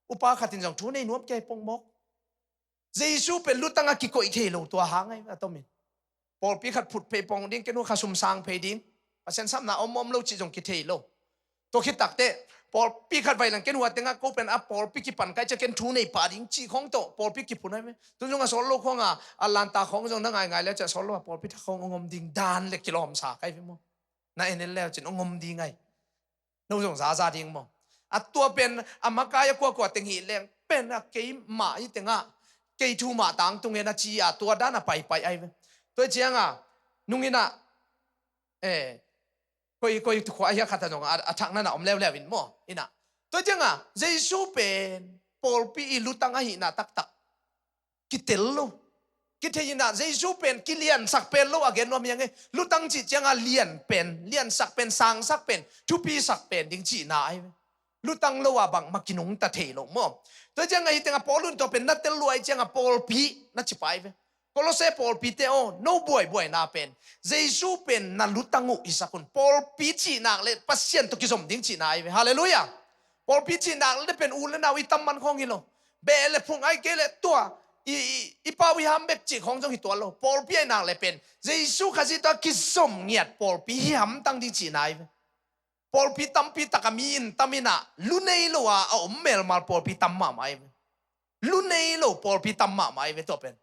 Upa khat in zong thu nei nuam kei pongmawk. Jesu pen lutang a kikoih thei lo tua hang ahi a tomin. Pawlpi khat phut phei pong ding, ken uh kha sum sang phei ding. Pasian sapna om om lo cih zong kithei lo. Tua khit takteh pawlpi khat vai lang ken uh a tengah ko pen a pawlpi kipan kai cia ken thu nei pah ding cih khawng tawh pawlpi kiphun ahi ve. Tun zong a sawt lo khawng a, a lanta khawng zong na ngaingai le cia sawt lo a pawlpi tha khawng ong om ding dan le kilawmsa kai ve maw? Na en en le cin ong om ding ahi. No zong zaza ding maw? A tua pen a makai a kuakua teng hi leng pen a keimah hi tengah kei thu mah tangtung hen a ci a tua dan a paipai ahi ve. Tua ciangah nungin ah, eh, koi, koi khua ahi a khat a zong a, a thakna na om leuleu in maw? Inah tua ciangah Jesu pen pawlpi i lutang ahihna taktak kitel lo. Kithei inah Jesu pen kiliansak pen lo a gen nuam hiang e. Lutang cih ciangah lian pen, liansak pen, sangsak pen, thupisak pen ding cihna ahi ve. Lutang lo ah bangmah kinungta thei lo maw? Tua ciangah hih tengah Paul in tua pen na tel lua ahi ciangah pawlpi na ci pah ahi ve. Kolose pawlpite aw, no buaibuaina pen Jesu pen na lutang uh hisak un. Pawlpi cih nak le Pasian tawh kizom ding cihna ahi ve. Halleluiah. Pawlpi cih nak le pen u le nau i tam man khawng hi lo. Beh le phung ahi kei le tua i, i, i pau i ham bek cih khawng zong hi tuan lo. Pawlpi a i nak le pen Jesu Khazih tawh a kizom ngiat pawlpi hi hamtang ding cihna hi ve. Pawlpi tampi tak a mi inntamin ah lu nei lo a a om melmal pawlpi tam mahmah hi ve. Lu nei lo pawlpi tam mahmah hi ve tua pen.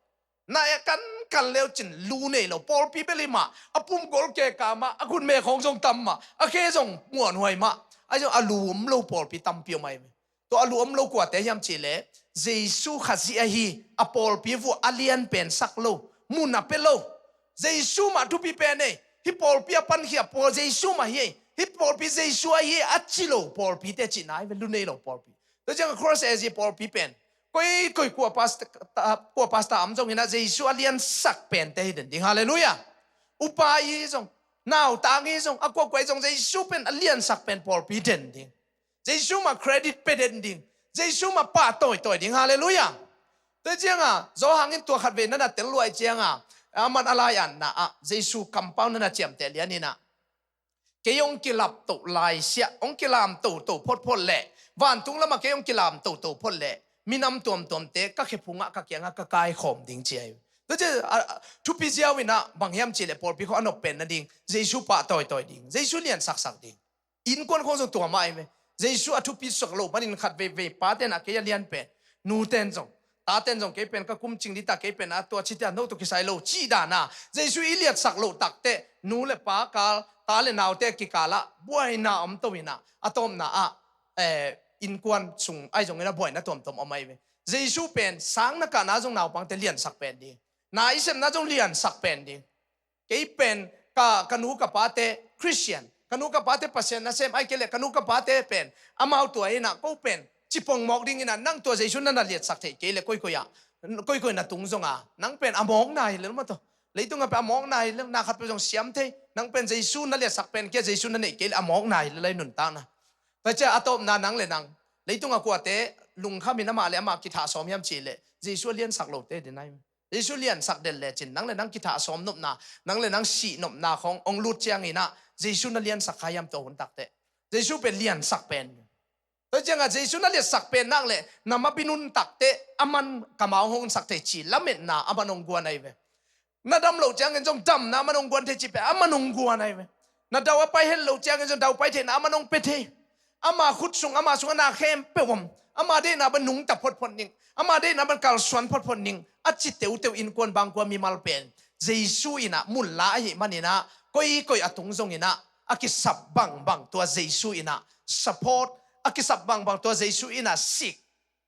Na e kan kan leu cin lu nei lo pawlpi bel hi mah, a pum gol keka mah, a khutme khawng zong tam mah, a khe zong muanhuai mah. Ahi zong a lu om lo pawlpi tampi om ahi ve. Tua a lu om lo kuate hiam cihleh Jesu Khazih ahi, a pawlpi vuah a lian pen sak lo, mun a pia lo. Jesu mah thupi pen ei, hih pawlpi a pankhia pawl Jesu mah hi ei, hih pawlpi Jesu ahi a ci lo pawlpite cihna hi ve, lu nei lo pawlpi. Tua ciang a Cross A Z pawlpi pen koikoi kua pastor, kua pastor am zongin ah Jesu a liansak pente hi den ding. Halleluiah. Upa i zong, nautang i zong, a kuakua i zong Jesu pen a liansak pen pawlpi den ding. Jesu mah credit pe den ding. Jesu mah pah tawitawi ding. Halleluiah. Tua cianga Johan in tua khat vei na na tel luai cianga, aman a lai-atna ah Jesu kampau na na ciamteh lianinah, kei hong kilaptoh laisiah, hong kilamtoh to photphot leh, vantung lamah kei hong kilamtoh to phot leh minam tuamtuamte ka khephungah ka kiangah ka kaikhawm ding ci ahi. Tua ci a, a, thupi ziau inah bang hiam cihleh pawlpi khawng a nop pen nading Jesu pah tawitawi ding, Jesu liansaksak ding. Innkuan khawng zong tua mah ahi ve. Jesu a thupi sak loh panin khat veivei pate na kei a lian pen, nuten zong, taten zong kei pen ka kum cing dita, kei pen a tua citia no tawh kisai lo cih dana Jesu i liatsak loh takteh nu le pa kal, ta le naute kikalah buaina om to inah, a tawpna ah eh, innkuan sung ahi zongin a buaina tuamtuam om ahi ve. Jesu pen sang na kahna zong naupangte liansak pen ding, na i sepna zong liansak pen ding. Kei pen ka, ka nu ka pate Christian, ka nu ka pate Pasian nasem, ai kei le ka nu ka pate pen amau tua inah ko pen cipong mawk ding inah nang tua Jesu na na liatsak thei kei le koikoi ah, koikoi na tung zonga nang pen a mawkna hi le maw taw. Leitungah pen a mawkna hi le, na khat pe zong siam thei, nang pen Jesu na liatsak pen kia Jesu na neih kei le a mawkna hi le lai nuntakna. Tua ciah a tawpna nang le nang, leitungah kuate lungkhamin amah le amah kithah sawm hiam cihleh Jesu a liansak lote den ahi. Jesu liansak den lecin nang le nang kithah sawm nopna, nang le nang sih nopna khawng hong lut cianginah Jesu na liansak kha hiam tua hun takteh? Jesu pen liansak pen. Tua ciangah Jesu na liatsak pen nak le na mapi nuntakteh aman ka mau hong unsak thei ci lametna aman hong guan ahi ve. Na dam loh ciangin zong damna aman hong guan thei ci pen aman hong guan ahi ve. Na dau a pai het loh ciangin zong dau pai theihna aman hong pia thei. Ama khut sung, ama sungah na khempeuh om. Ama deihna ban nungta photphot ning, ama deihna ban kalsuan photphot ning a ci teuteu innkuan bangkua mimal pen Jesu inah munla ahi maninah koikoi a tung zonginah a kisap bangbang tua Jesu inah support, a kisap bangbang tua Jesu inah sik,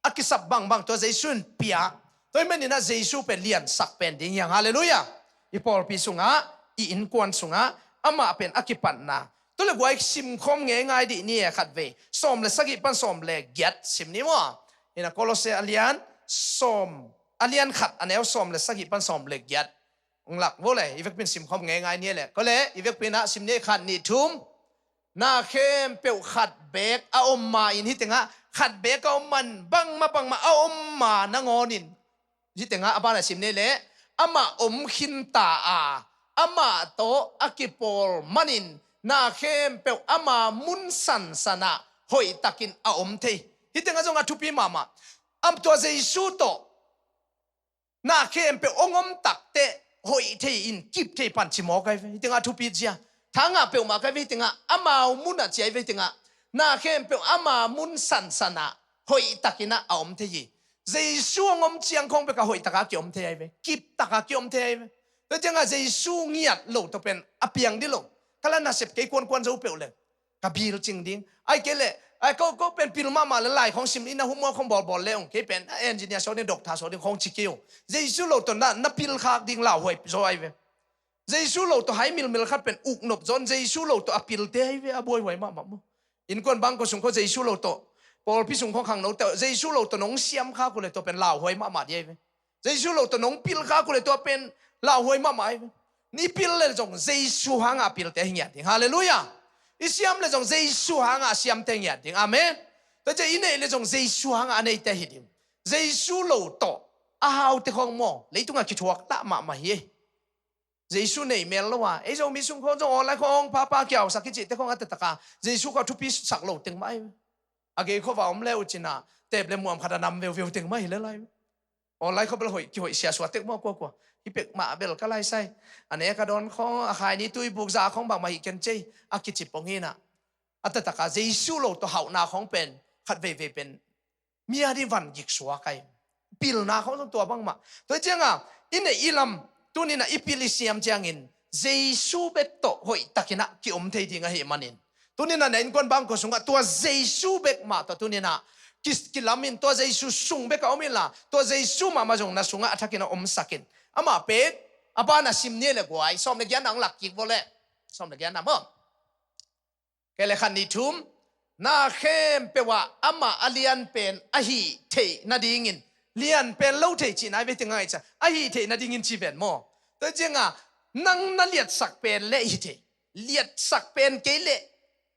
a kisap bangbang tua Jesu in pia. Tua hi maninah Jesu pen liansak pen ding hiang. Halleluiah. I pawlpi sungah, i innkuan sungah amah pen a kipatna. Tu le guai simkhawm ngeingai dih ni e khat vei. Sawm le sagih pan sawm le giat sim ni maw. Inah Kolose a lian sawm, a lian khat a neu sawm le sagih pan sawm le giat. Hong lak vo le, i vekpin simkhawm ngeingai ni e le. Ko le, i vekpinah sim ni e khat nih thum. Na khempeuh khat beek a om ma-in hih tengah khat beek a om man bangmah bangmah a om ma nangawnin hih tengah a banah sim nei leh amah om khinta a, amah tawh a kipawl manin na khempeuh ama mun sansanah hoihtakin a om thei. Hih tengah zong a thupi mahmah. Am tua Jesu tawh na khempeuh hong om takteh hoih thei in kip thei pan ci mawk ahi ve. Hih tengah a thupi zia. Thangah peuhmah ka hi ve, hih tengah amau munah ci ahi ve, hih tengah na khempeuh ama mun sansanah hoihtakinah a om thei hi. Jesu hong om ciang khawng bekah hoihtaka kiom thei ahi ve. Kiptaka kiom thei ahi ve. Tua ciangah Jesu ngiat lo tawh pen a piang dih lo. Ka la nasep kei kuankuan zo peuh leng ka bil cing ding. Ai kei leh, ai ko, ko pen pil mahmah le lai khawng sim in a humua khawng bawlbawl le ong. Kei pen a engineer suak ding, doctor suak ding khawng ci kei ong. Jesu lo tawh na, na pil khak ding lauhuai zaw ai ve. Jesu lo tawh hai milmil khat pen uknop zawn Jesu lo tawh a pilte ai ve, a buaihuai mahmah maw. Innkuan bangkua sung khawng Jesu lo tawh, pawlpi sung khawng khangnote Jesu lo tawh nong siam khak uh le tua pen lauhuai mahmah dih ai ve. Jesu lo tawh nong pil khak uh le tua pen lauhuai mahmah hi. I pil le zong Jesu hangah a pilte hi ngiat ding. Halleluiah. I siam le zong Jesu hangah a siamte hi ngiat ding. Amen. Tua ciah i neih le zong Jesu hangah a neite hi ding. Jesu lo tawh a haute khawng maw leitungah kithuak lah mahmah hi. Jesu nei mel lo a, ei Zomi sung khawng zong online khawng papa kiausak hi cihte khawng a taktak a Jesu khawng a thupi sak lo teng mah hi. A gei khawva om le uh cinah teep le muam khat a nam veuveu teng mah hi le lai. Online khawng bel hoih, kihoih siasua tek maw kuakua. Hih pek mah bel ka laisai. A nek a dawn khawng, a khaini tuibuk za khawng bangmah hi ken cei. A kici pong hi na. A taktak a Jesu lo tawh hauhna khawng pen, khat veivei pen mi a ding van gik suak ai. Pilna khawng zong tua bangmah. Tua ciangin, i neih i lam, tuni-in ah i pil i siam ciangin, Jesu bek tawh hoihtakin ah ki-om thei ding ahih manin. Tuni-in ah na innkuan bangkua sungah tua Jesu bek mah tawh tuni-in ah ki, kilamin, tua Jesu sung bek a om inla, tua Jesu mahmah zong na sungah a thakin a omsakin. Amah pen, a banah sim ni le guai, sawm le giatna hong lak kik vawh leh. Sawm le giatna maw. Kei le khat nih thum, na khempeuh ah amah a lian pen ahih theih nadingin, lian pen lo thei cihna i ve teng a ngaihcia, ahih theih nadingin ci ven maw. Tua ciangin, nang na liatsak pen le i hi thei. Liatsak pen kei le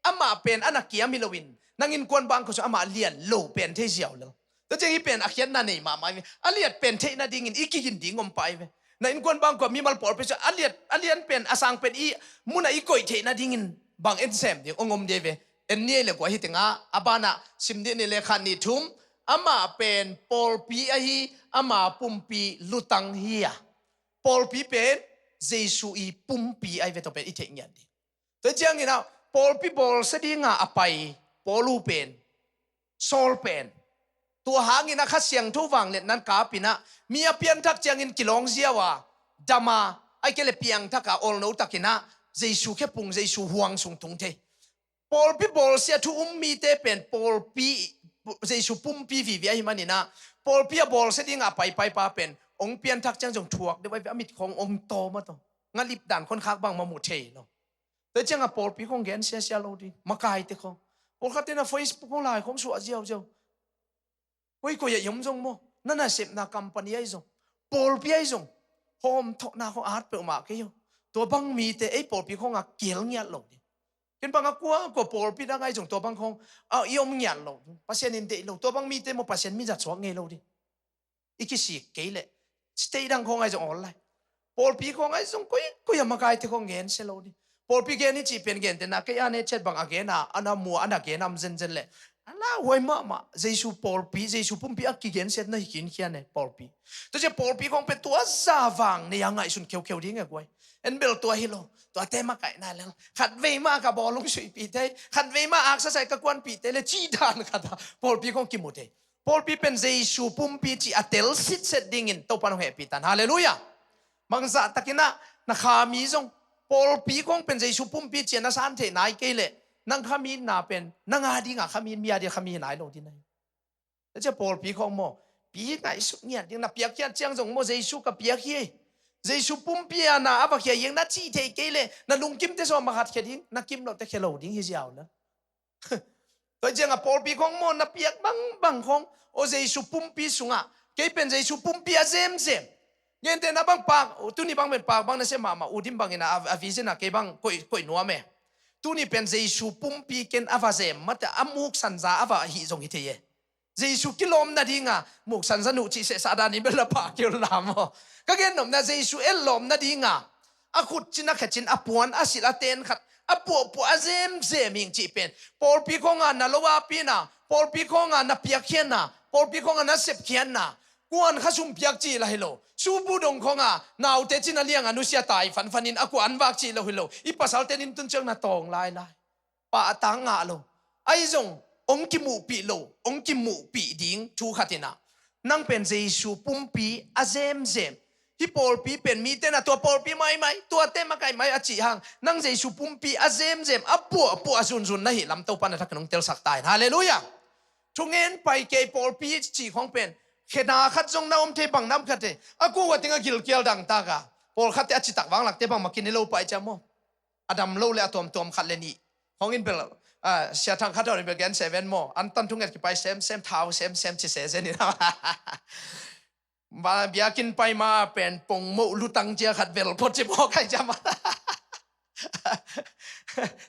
amah pen a na kiam hi loin, nang innkuan bangkua sung amah lian lo pen thei ziau lo. Tua ciang hih pen a khiatna nei mahmah hi. A liat pen theih nadingin i kigin ding om pah hi ve. Na innkuan bangkua mimal pawlpi sung a liat, a lian pen, a sang pen i munah i koih theih nadingin bang en sem ding hong om ding hi ve. En ni ei le kua hi teng a, a banah sim dih ni le khat nih thum, amah pen pawlpi ahi, ama pumpi lutang hi a. Pawlpi pen Jesu i pumpi ahi ve, tua pen i theih ngiat ding. Tua ciangin ah, pawlpi bawlsia dinga a pai, Paul uh pen, Saul pen. Tua hangin a Kha Siangtho vangliatna kapin ah, mi a pianthak ciangin kilawng ziau a, dam a, ahih kei leh piangthak a, olno takin ah, Jesu khe pung, Jesu huang sung tung thei. Pawlpi bawlsia thu um mite pen, pawlpi, Jesu pumpi vive ahih manin ah, pawlpi a bawlsia dinga a paipai pa pen, hong pianthak ciang zong thuak deuh ahi ve, a mit khawng hong tawm a tawh. Ngalip dan khawng khak bangmah mu thei lo. Tua ciangin pawlpi khawng gen siasia lo ding. Makaite khawng. Pawlkhatte in ah Facebook khawng lai khawng suah ziauziau. Koikoi ah i om zong maw. Na nasepna company ahi zong, pawlpi ahi zong, hawmthawhna khawng a at peuhmah kei uh. Tua bang mite ei pawlpi khawng a kihel ngiat lo ding. Ken bang a kuakua pawlpi dang ahi zong tua bang khawng a i om ngiat lo ding. Pasian in deih lo. Tua bang mite maw Pasian mi zat suak ngei lo ding. I kisik kei leh, state dang khawng ahi zong awl lai. Pawlpi khawng ahi zong koikoi a makaite khawng gensia lo ding. Pawlpi gen i cih pen gentehna, kei a ne chet bang a gen a, a na mu a, a na gen a om zenzen leh. A lauhuai mahmah, Jesu pawlpi, Jesu pumpi a kigensiatna hi khin khia ne, pawlpi. Tua ciang pawlpi khawng pen tua zah vang nei a ngaihsun kheukheu ding e guai. En bel tua hi lo, tuate makaihna lel. Khatvei mah ka bawlung suihpih thei, khatvei mah aksasai ka kuanpih thei leh, cih dan khat a pawlpi khawng kimu thei. Pawlpi pen Jesu pumpi cih a tel sitset dingin Topa'n hong hehpih tan. Halleluiah. Bangzah takin ah na khami zong, pawlpi khawng pen Jesu pumpi cih a na san theih nai kei leh, nang khami na pen, nang a dinga khami, mi a dinga khami nai lo ding ahi. Tua ciang pawlpi khawng maw, pi ngaihsut ngiat ding, na piakkhiat ciang zong maw, Jesu ka piak hi. Jesu pumpi a na a va khia hi ing na cih theih kei leh, na lungkimte sawm a khat khia ding, na kim lote khia lo ding hi ziau na. Tua ciangin pawlpi khawng maw, na piak bangbang khawng, aw Jesu pumpi sungah, kei pen Jesu pumpi a zemzem. Gentehna bang pak, tuni bang pen pak bang na sia mahmah, u dim bangin a, a vision a kei bang koih, koih nuam e. Tuni pen Jesu pumpi ken a va zem mate, a muksan za a va hih zong hi thei e. Jesu kilawm nadinga muksan za nuh cih sehsah danin bel na pha kei un la maw. Ka gen nopna, Jesu etlawm nadinga a khut cin, a khe cin, a puan, a silh, a ten khat, a puahpuah, a zemzem ing cih pen, pawlpi khawnga na lo-apihna, pawlpi khawnga na piakkhiatna, pawlpi khawnga na sepkhiatna, kuan khasum piak cih la hi lo, supu dong khawnga naute cin a lianga nusia tai fanfanin a kua an vak cih lo hi lo, i pasalte nin tun ciang na tawng lailai. Pahtak ngah lo. Ahi zong, hong kimuhpih lo, hong kimuhpih ding thu khat in ah, nang pen Jesu pumpi a zemzem. Hih pawlpi pen mite na tua pawlpi maimai, tuate makaih mai a cih hang, nang Jesu pumpi a zemzem, a puahpuah a zunzun na hih lam Topa'n a thakin hong telsak ta in. Halleluiah. Thungen pai kei pawlpi cih khawng pen, khena khat zong na om thei bang na om kha thei. A kua ua teng a gilkial dangtak a, pawlkhatte a citak vanglakte bangmah kine lo pai ciang maw. A dam lo le a tuamtuam khat le nih. Hong in bel, ah, Sia Thang Khan Thawn in bel gen seven maw. An tan thunget kipai semsem, thau semsem ci se zen in. Ba, biakinn pai ma pen pongmoh lutang cia khat vel phot ci maw kai cia ma.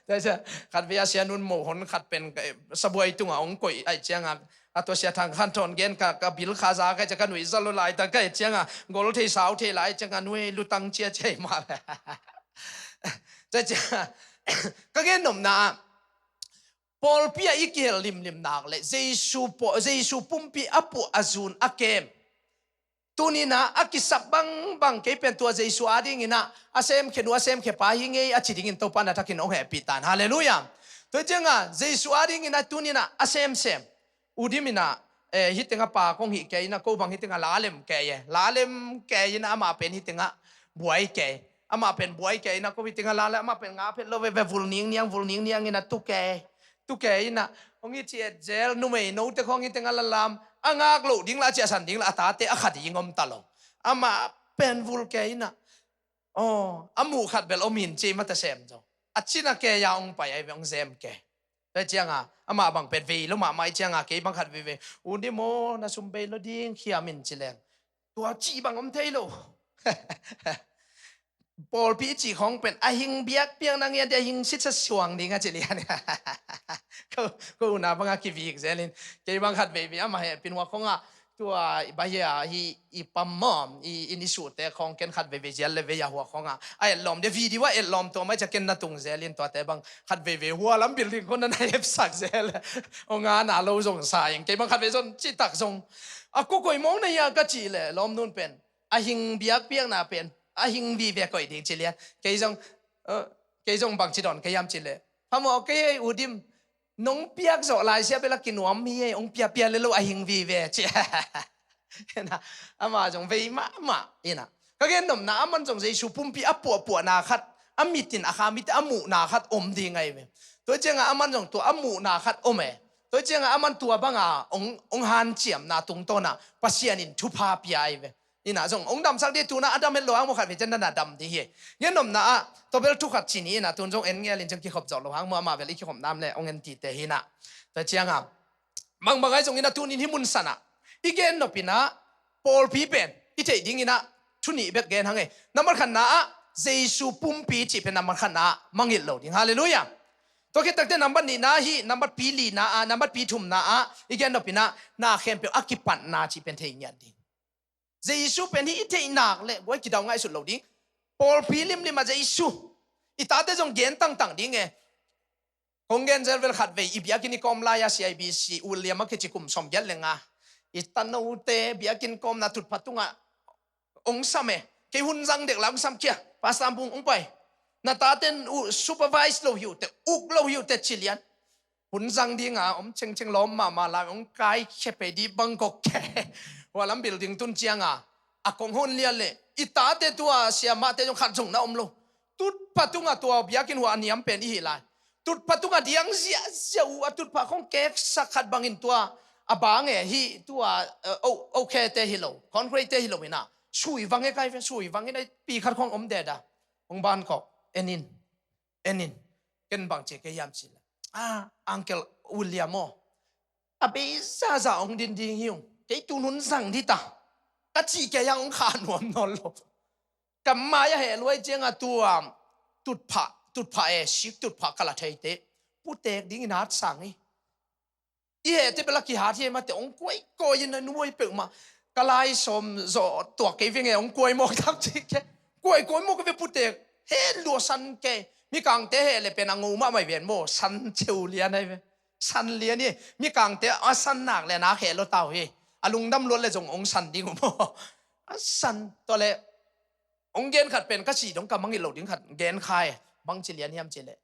Tua cia, khat vei a Sia Nun moh hon khat pen, eh, sabuai tunga hong koih ai cianga. A tua Sia Thang Khan Thawn gen ka, ka bil kha za kai cia ka nuih zal lo lai ta kai cianga. Gol thei sau thei lai cianga nui lutang cia cia ma. Tua cia, ka gen nopna ah, pawlpi ah i kihel limlim nak le, Jesu paw-, Jesu pumpi a puah a zun a kem. Tuni-in ah a kisap bangbang kei pen tua Jesu adingin ah a semkhe nu a semkhe pa hi ngei a ci dingin Topa na thakin hong hehpih ta in. Halleluiah. Tua ciangah Jesu adingin ah tuni-in ah a semsem U Dim in ah, eh, hih tengah pa kong hih kei in ah ko bang hih tengah la lem kei e. La lem kei in ah amah pen hih tengah buai kei. Amah pen buai kei in ah ko hih tengah la lem, amah pen ngak phet lo veve, vul ningniang, vul ningniang in ah tu kei. Tu kei in ah hong hih ciat zel, numei note khawng hih tengah la lam. A ngak loh ding lah, a ciahsan ding lah, a tate a kha ding om ta lo. Amah pen vul kei in ah, aw, a muh khat bel om in ci mah ta sem zo. A cina kei a hong pai ai ve, hong zem kei. Tua ciangah amah bang pen vei lo mahmah i ciangah kei bang khat veivei, U Dim aw, na sum bei lo ding, khiam in ci leng, tua cih bang om thei lo. Pawlpi cih khawng pen a hing biakpiakna ngiat dia hing sitsa suang ding a ci lian. Ko, ko una bangah kivik zelin kei bang khat veivei amah hehpih nuam khawngah, tua i bahia hi i pam maw, i inn i suhte khawng ken khat veivei zial le vei a hua khawngah a etlawm dia, video a etlawm tua mai cia ken na tung zelin tuate bang khat veivei hua lam building khawng na na hepsak zel. Hong a na lo zong sa ing, kei bang khat vei zong citak zong a ko koih mawk na hia ka cih leh lawmnun pen a hing biakpiakna pen a hing vive koih ding ci lian. Kei zong, eh, kei zong bangci dawn ka hiam cih leh, phamawh kei ei U Dim, nong piak zawh laisia bel a kinuam hi ei, hong piapia le lo a hing vive ci. Amah zong vei mahmah in ah, ka gennopna aman zong Jesu pumpi a puahpuahna khat, a mitin a kha mit a muhna khat om ding ahi ve. Tua ciangah aman zong tua a muhna khat om e. Tua ciangah aman tua banga hong, hong hanciamna tungtawnah Pasian in thupha pia ahi ve. Ina zong hong damsak dih, tuna a dam het lo hang maw, khat vei cian na dam dih hi. Gennopna ah tua bel thu khat ci ni ina, tun zong en ngelin ciang kikhop zawh lo hang maw, amah bel i kikhop nam le hong en tite hi ina. Tua cianga mangbang ahi zong ina tunin hih mun sanah i gennop ina pawlpi pen i theih ding ina thu nih bek gen hang e. Nambat khatna ah Jesu pumpi cih pen nambat khatna ah mangilh lo ding. Halleluiah. Tua khit takte nambat nihna hih nambat pi lina ah, nambat pi thumna ah i gennop ina na khempeuh a kipatna cih pen thei ngiat ding. Jesu pen hih i theih nak le guai kidau ngaihsut lo ding. Pawlpi limlim ah Jesu i tate zong gen tangtang ding e. Kong gen zel vel khat vei i biakinn i kawm lai-a C I B C William a kici kum sawmgiat le nga i tanote biakinn kawmna tutpha tungah hong sam e. Kei hun zang dek la hong sam kia, Pastor Bung hong pai. Na taten uh supervise lo hi uh teh, uk lo hi uh teh ci lian. Hun zang dinga om cengceng lawm mahmah lai, hong kaikhia pei dih bangkok ke. Hua lam building tun cianga a kong hon lian le i tate tua siamahte zong khat zong na om lo. Tutpha tunga tua biakinn hua a niam pen i hi lai. Tutpha tunga diang ziahziah uh a tutpha khong keksak khat bangin tua a bang e hi tua, eh, o, o khete hi lo, concrete te hi lo ina. Sui vang e kai ve, sui vang ina pi khat khong om deda. Hong ban kok, enin, enin. Ken bang cia ke hiam ci la. Ah, Uncle William aw. A bei zaza hong din ding hi ung. Kei tu nun zang dih ta. Ka cih kei hang hong kha nuam nawn lo. Ka mai a heh luai cianga tua tutphah, tutphah e, sik tutphah ka la theite putek dingin hat sang hi. I hehte bel a kihat hi e mate, hong kuaikuai in a nuai peuhmah. Ka lai sawm zawh tuak kei venge hong kuai mawk tam cih ke. Kuaikuai mawk ve putek. He lua san ke. Mikangte heh le pen a ngo mahmah i ven maw, san ceu lian ahi ve. San lian hi. Mikangte a san nak le nak heh lo tau hi. A lungdam luat le zong hong san ding uh maw. A san tua le hong gen khat pen ka sih dong ka mangilh lo ding khat gen khai. Bang ci lian hiam ci le,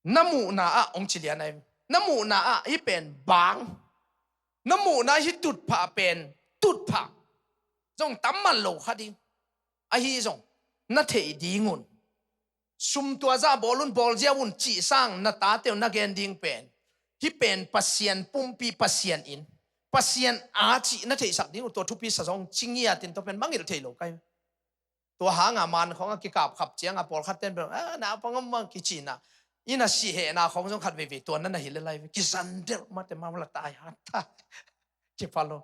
na muhna ah hong ci lian ahi. Na muhna ah hih pen bang, na muhna hih tutphah pen tutphah zong tam man lo kha ding. Ahi zong na theih ding un. Sum tua zah bawl un, bawl ziau un cih sang na tate uh na gen ding pen, hih pen Pasian pumpi, Pasian inn, Pasian a cih na theihsak ding uh, tua thupi sa zong ci ngiatin tua pen mangilh thei lo kai. Tua hanga man khawng a kikapkhap cianga pawlkhat ten pen, ah, na pang om mang kici na. Ina sih hehna khawng zong khat veivei tua na na hi le lai ve. Kizan delh mate mau la tai hat ta. Kipha lo.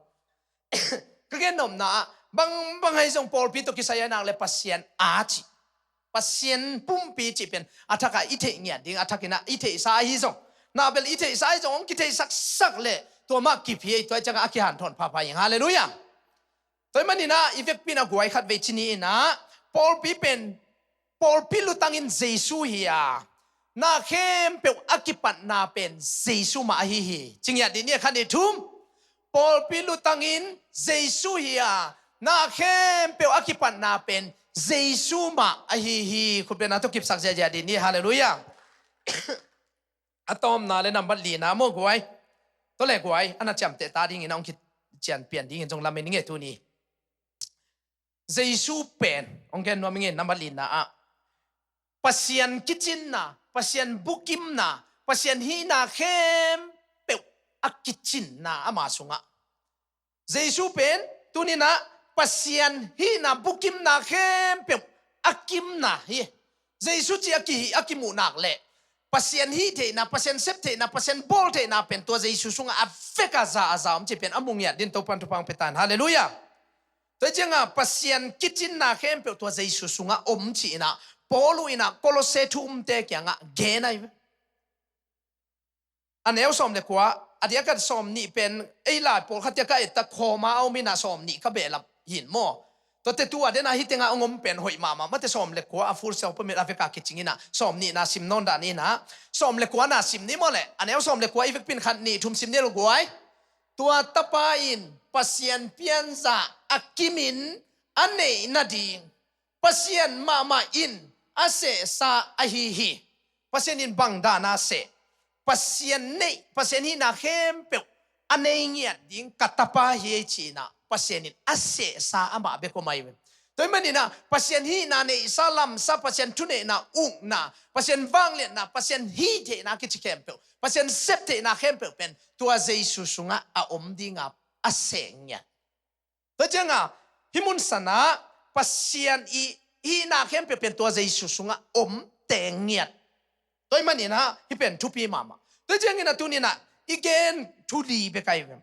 Ka gennopna ah bangbang ahi zong pawlpi tawh kisai a nak le Pasian a cih, Pasian pumpi cih pen a thakah i theih ngiat ding, a thakin ah i theihsa ahi zong, na bel i theihsa ahi zong hong kitheihsaksak le tua mah kip hi ei, tua ciangah a kihanthawn phapha ing. Halleluiah. Tua ahih manin ah i vekpi in ah guai khat vei ci ni in ah, pawlpi pen, pawlpi lutangin Jesu hi a, na khempeuh a kipatna pen Jesu mah ahi hi. Ci ngiat dih ni a, khat nih thum. Pawlpi lutangin Jesu hi a, Na khempeuh a kipatna pen Jesu mah ahi hi. Khutbetna tawh kipsak ziahziah dih ni. Halleluiah. A tawpna le nambat lina maw guai? Tua le guai, a na ciamteh ta dingin a hong kician pian dingin zong lamen i nge tuni. Jesu pen hong gen nuam i nge, nambat lina ah Pasian kicinna, Pasian bukimna, Pasian hihna khempeuh a kicinna ama sungah. Jesu pen tuninah Pasian hihna bukimna khempeuh a kimna hi. Jesu ci a kihi a kimuhnak le Pasian hih theihna, Pasian sep theihna, Pasian bawl theihna pen tua Jesu sungah a veka za a za om ci pen a mu ngiat din Topan thupha hong pia ta in. Halleluiah. Tua ciangah Pasian kicinna khempeuh tua Jesu sungah om ci inah Paul uh inah Kolose thu umte kiangah gen ahi ve. A neu sawm le kua, a diakat sawm nih pen ei lai pawlkhat tiaka etta khawma a om inah sawm nih ka behlap hin maw? Tuate tu a dena hitenga ong om pen hoih mahmah mate sawm le kua a full sawm pamit a veka kicing inah sawm nihna sim nawn dan inah sawm le kua na sim ni maw le? A neu sawm le kua i vekpin khat nih thum sim ni lo guai. Tua tapa in Pasian pianza a kimin a neih nading Pasian mahmah in a sehsa ahi hi. Pasian in bang dana seh? Pasian neih, Pasian hihna khempeuh a nei ngiat ding ka tapa hi ei cinah Pasian in a sehsa amah bek om ahi ve. Tua hi maninah Pasian hihna neihsa lamsa, Pasian thuneihna ukna, Pasian vangliatna, Pasian hih theihna kici khempeuh, Pasian sep theihna khempeuh pen tua Jesu sungah a om dinga a seh ngiat. Tua cianga hih mun sanah Pasian i hihna khempeuh pen tua Jesu sungah om teng ngiat. Tua hi maninah hih pen thupi mahmah. Tua cianginah tuninah i gen thu li bek ahi ve.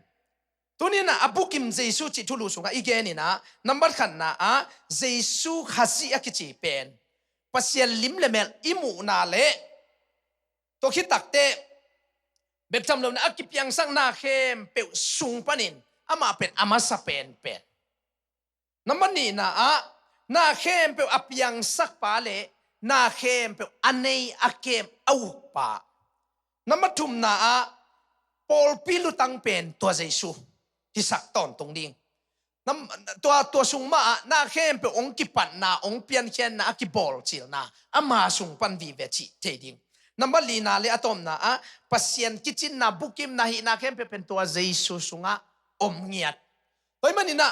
Tuninah a bukim Jesu cih thulu sungah i geninah nambat khatna ah Jesu Khazih a kici pen Pasian lim le mel i muhna le tua khitakte bek tham lo na a kipiangsakna khempeuh sung panin amah pen a masa penpen. Nambat nihna ah na khempeuh a piangsakpa le na khempeuh a nei a kem a ukpa. Nambat thumna ah pawlpi lutang pen tua Jesu hisak tawntung ding. Nam, tua, tua sung mah ah na khempeuh ong kipatna, ong piankhiatna, a kibawlcilna ama sung pan vive cih thei ding. Nambat lina le a tawpna ah Pasian kicinna, bukimna, hihna khempeuh pen tua Jesu sungah om ngiat. Tua hi maninah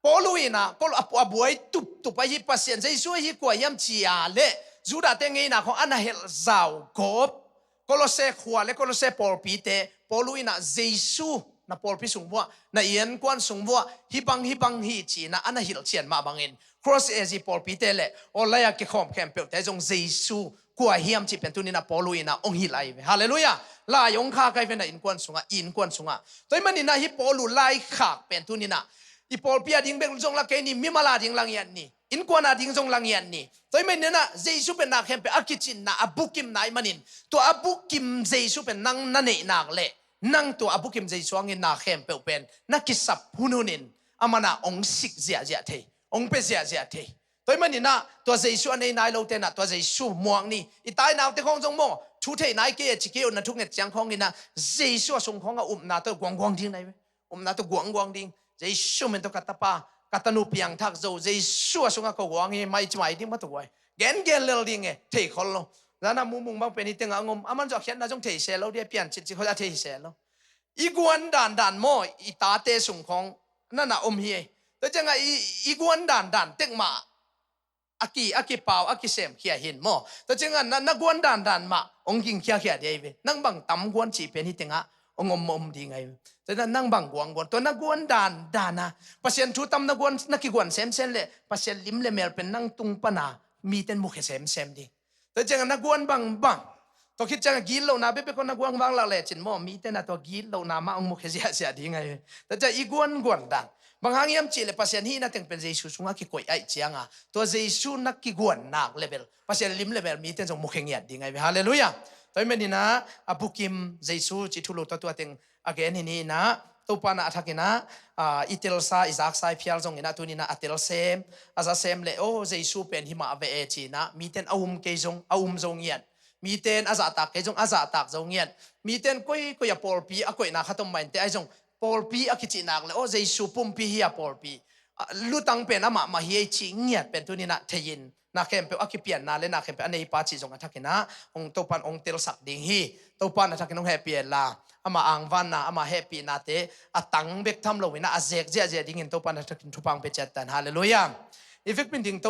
Paul uh inah Kol a, a buai tuptup ahi Pasian Jesu ahi kua hiam cia le Judah te ngeina khong a na helh zau gawp Kolose khua le Kolose pawlpite Paul uh inah Jesu na pawlpi sung vuah, na innkuan sung vuah hih bang hih bang hi cinah a na hilhcian mah bangin Cross A Z pawlpite le online a kikhawm khempeuhte zong Jesu kua hiam cih pen tuninah Paul uh inah ong hilh ahi ve. Halleluiah. Lai ong khak ahi ve na innkuan sungah, innkuan sungah. Tua hi maninah hih Paul uh lai khak pen tuninah i pawlpi a ding bek zong la kei ni, mimal a ding la ngiat ni, innkuan a ding zong la ngiat ni. Tua hi maninah Jesu pen na khempeuh a kicinna, a bukimna ahi manin tua a bukim Jesu pen nang na neihnak le nang tua a bukim Jesu hangin na khempeuh pen na kisap hunhunin a manah ong sik ziahziah thei, ong pe ziahziah thei. Tua hi maninah tua Jesu a nei nai lote nah tua Jesu muak ni. I tainaute khawng zong maw thu thei nai kei a ci kei uh na thunget ciang khawnginah Jesu a sung khawng a upna tawh guangguang ding nai ve. Upna tawh guangguang ding. Jesu min tawh ka tapa, ka tanu piangthak zo Jesu a sungah ka guang hi mai ci mai ding mah tawh guai. Gengen lel ding e, thei khol lo. Zana mumung bang pen hi tengah a ngom a man zawh khiatna zong thei se lo dih a pian citcik khol a thei se lo. I guan dandan maw i tate sung khawng nana om hi ei. Tua ciangah i, i guan dandan tek mah a ki, a kipau, a kisemkhia hin maw. Tua ciangah na, na guan dandan mah ong gingkhiakhia dih ei ve. Nang bang tam guan cih pen hi tengah ong om om ding ei ve. Tua ciangah nang bang guang guan. Tua na guan dandan a Pasian thu tam na guan, na kiguan semsem le Pasian lim le mel pen nang tung pana miten mukhia semsem ding. Tua ciangah na guan bangbang. Tua khit ciangah gitlohna bekbek kong na guan vanglak lecin maw mite na tua gitlohna mah ong mukhia ziahziah ding ahi. Tua ciangah i guan guan dan bang hang hiam cih le Pasian hihna teng pen Jesu sungah kikoih aih cianga tua Jesu na kiguan nak le bel Pasian lim le bel mite zong mukhia ngiat ding ahi ve. Halleluiah. Tua hi maninah a bukim Jesu cih thulu tua tua teng a gen hi ni inah Topa na a thakinah i telsa i zaksa i phial zonginah tuninah a telsem a zasem le aw Jesu pen himah a ve e cinah miten a um kei zong a um zo ngiat. Miten a zahtak kei zong a zahtak zo ngiat. Miten koikoi a pawlpi a koihna khat om mah inte ahi zong pawlpi a kicihnak le aw Jesu pumpi hi a pawlpi lutang pen amah mah hi ei cih ngiat pen tuni-in ah thei-in, na khempeuh a kipianna le na khempeuh a neipa cih zong a thakin ah hong, Topa'n hong telsak ding hi. Topa'n a thakin hong hehpih hen la, ama angvanna, ama hehpihnate a tang bek tham loin ah a zek ziahziah dingin Topa'n a thakin thupha hong pia ciat ta hen. Halleluiah. I vekpi-in dingto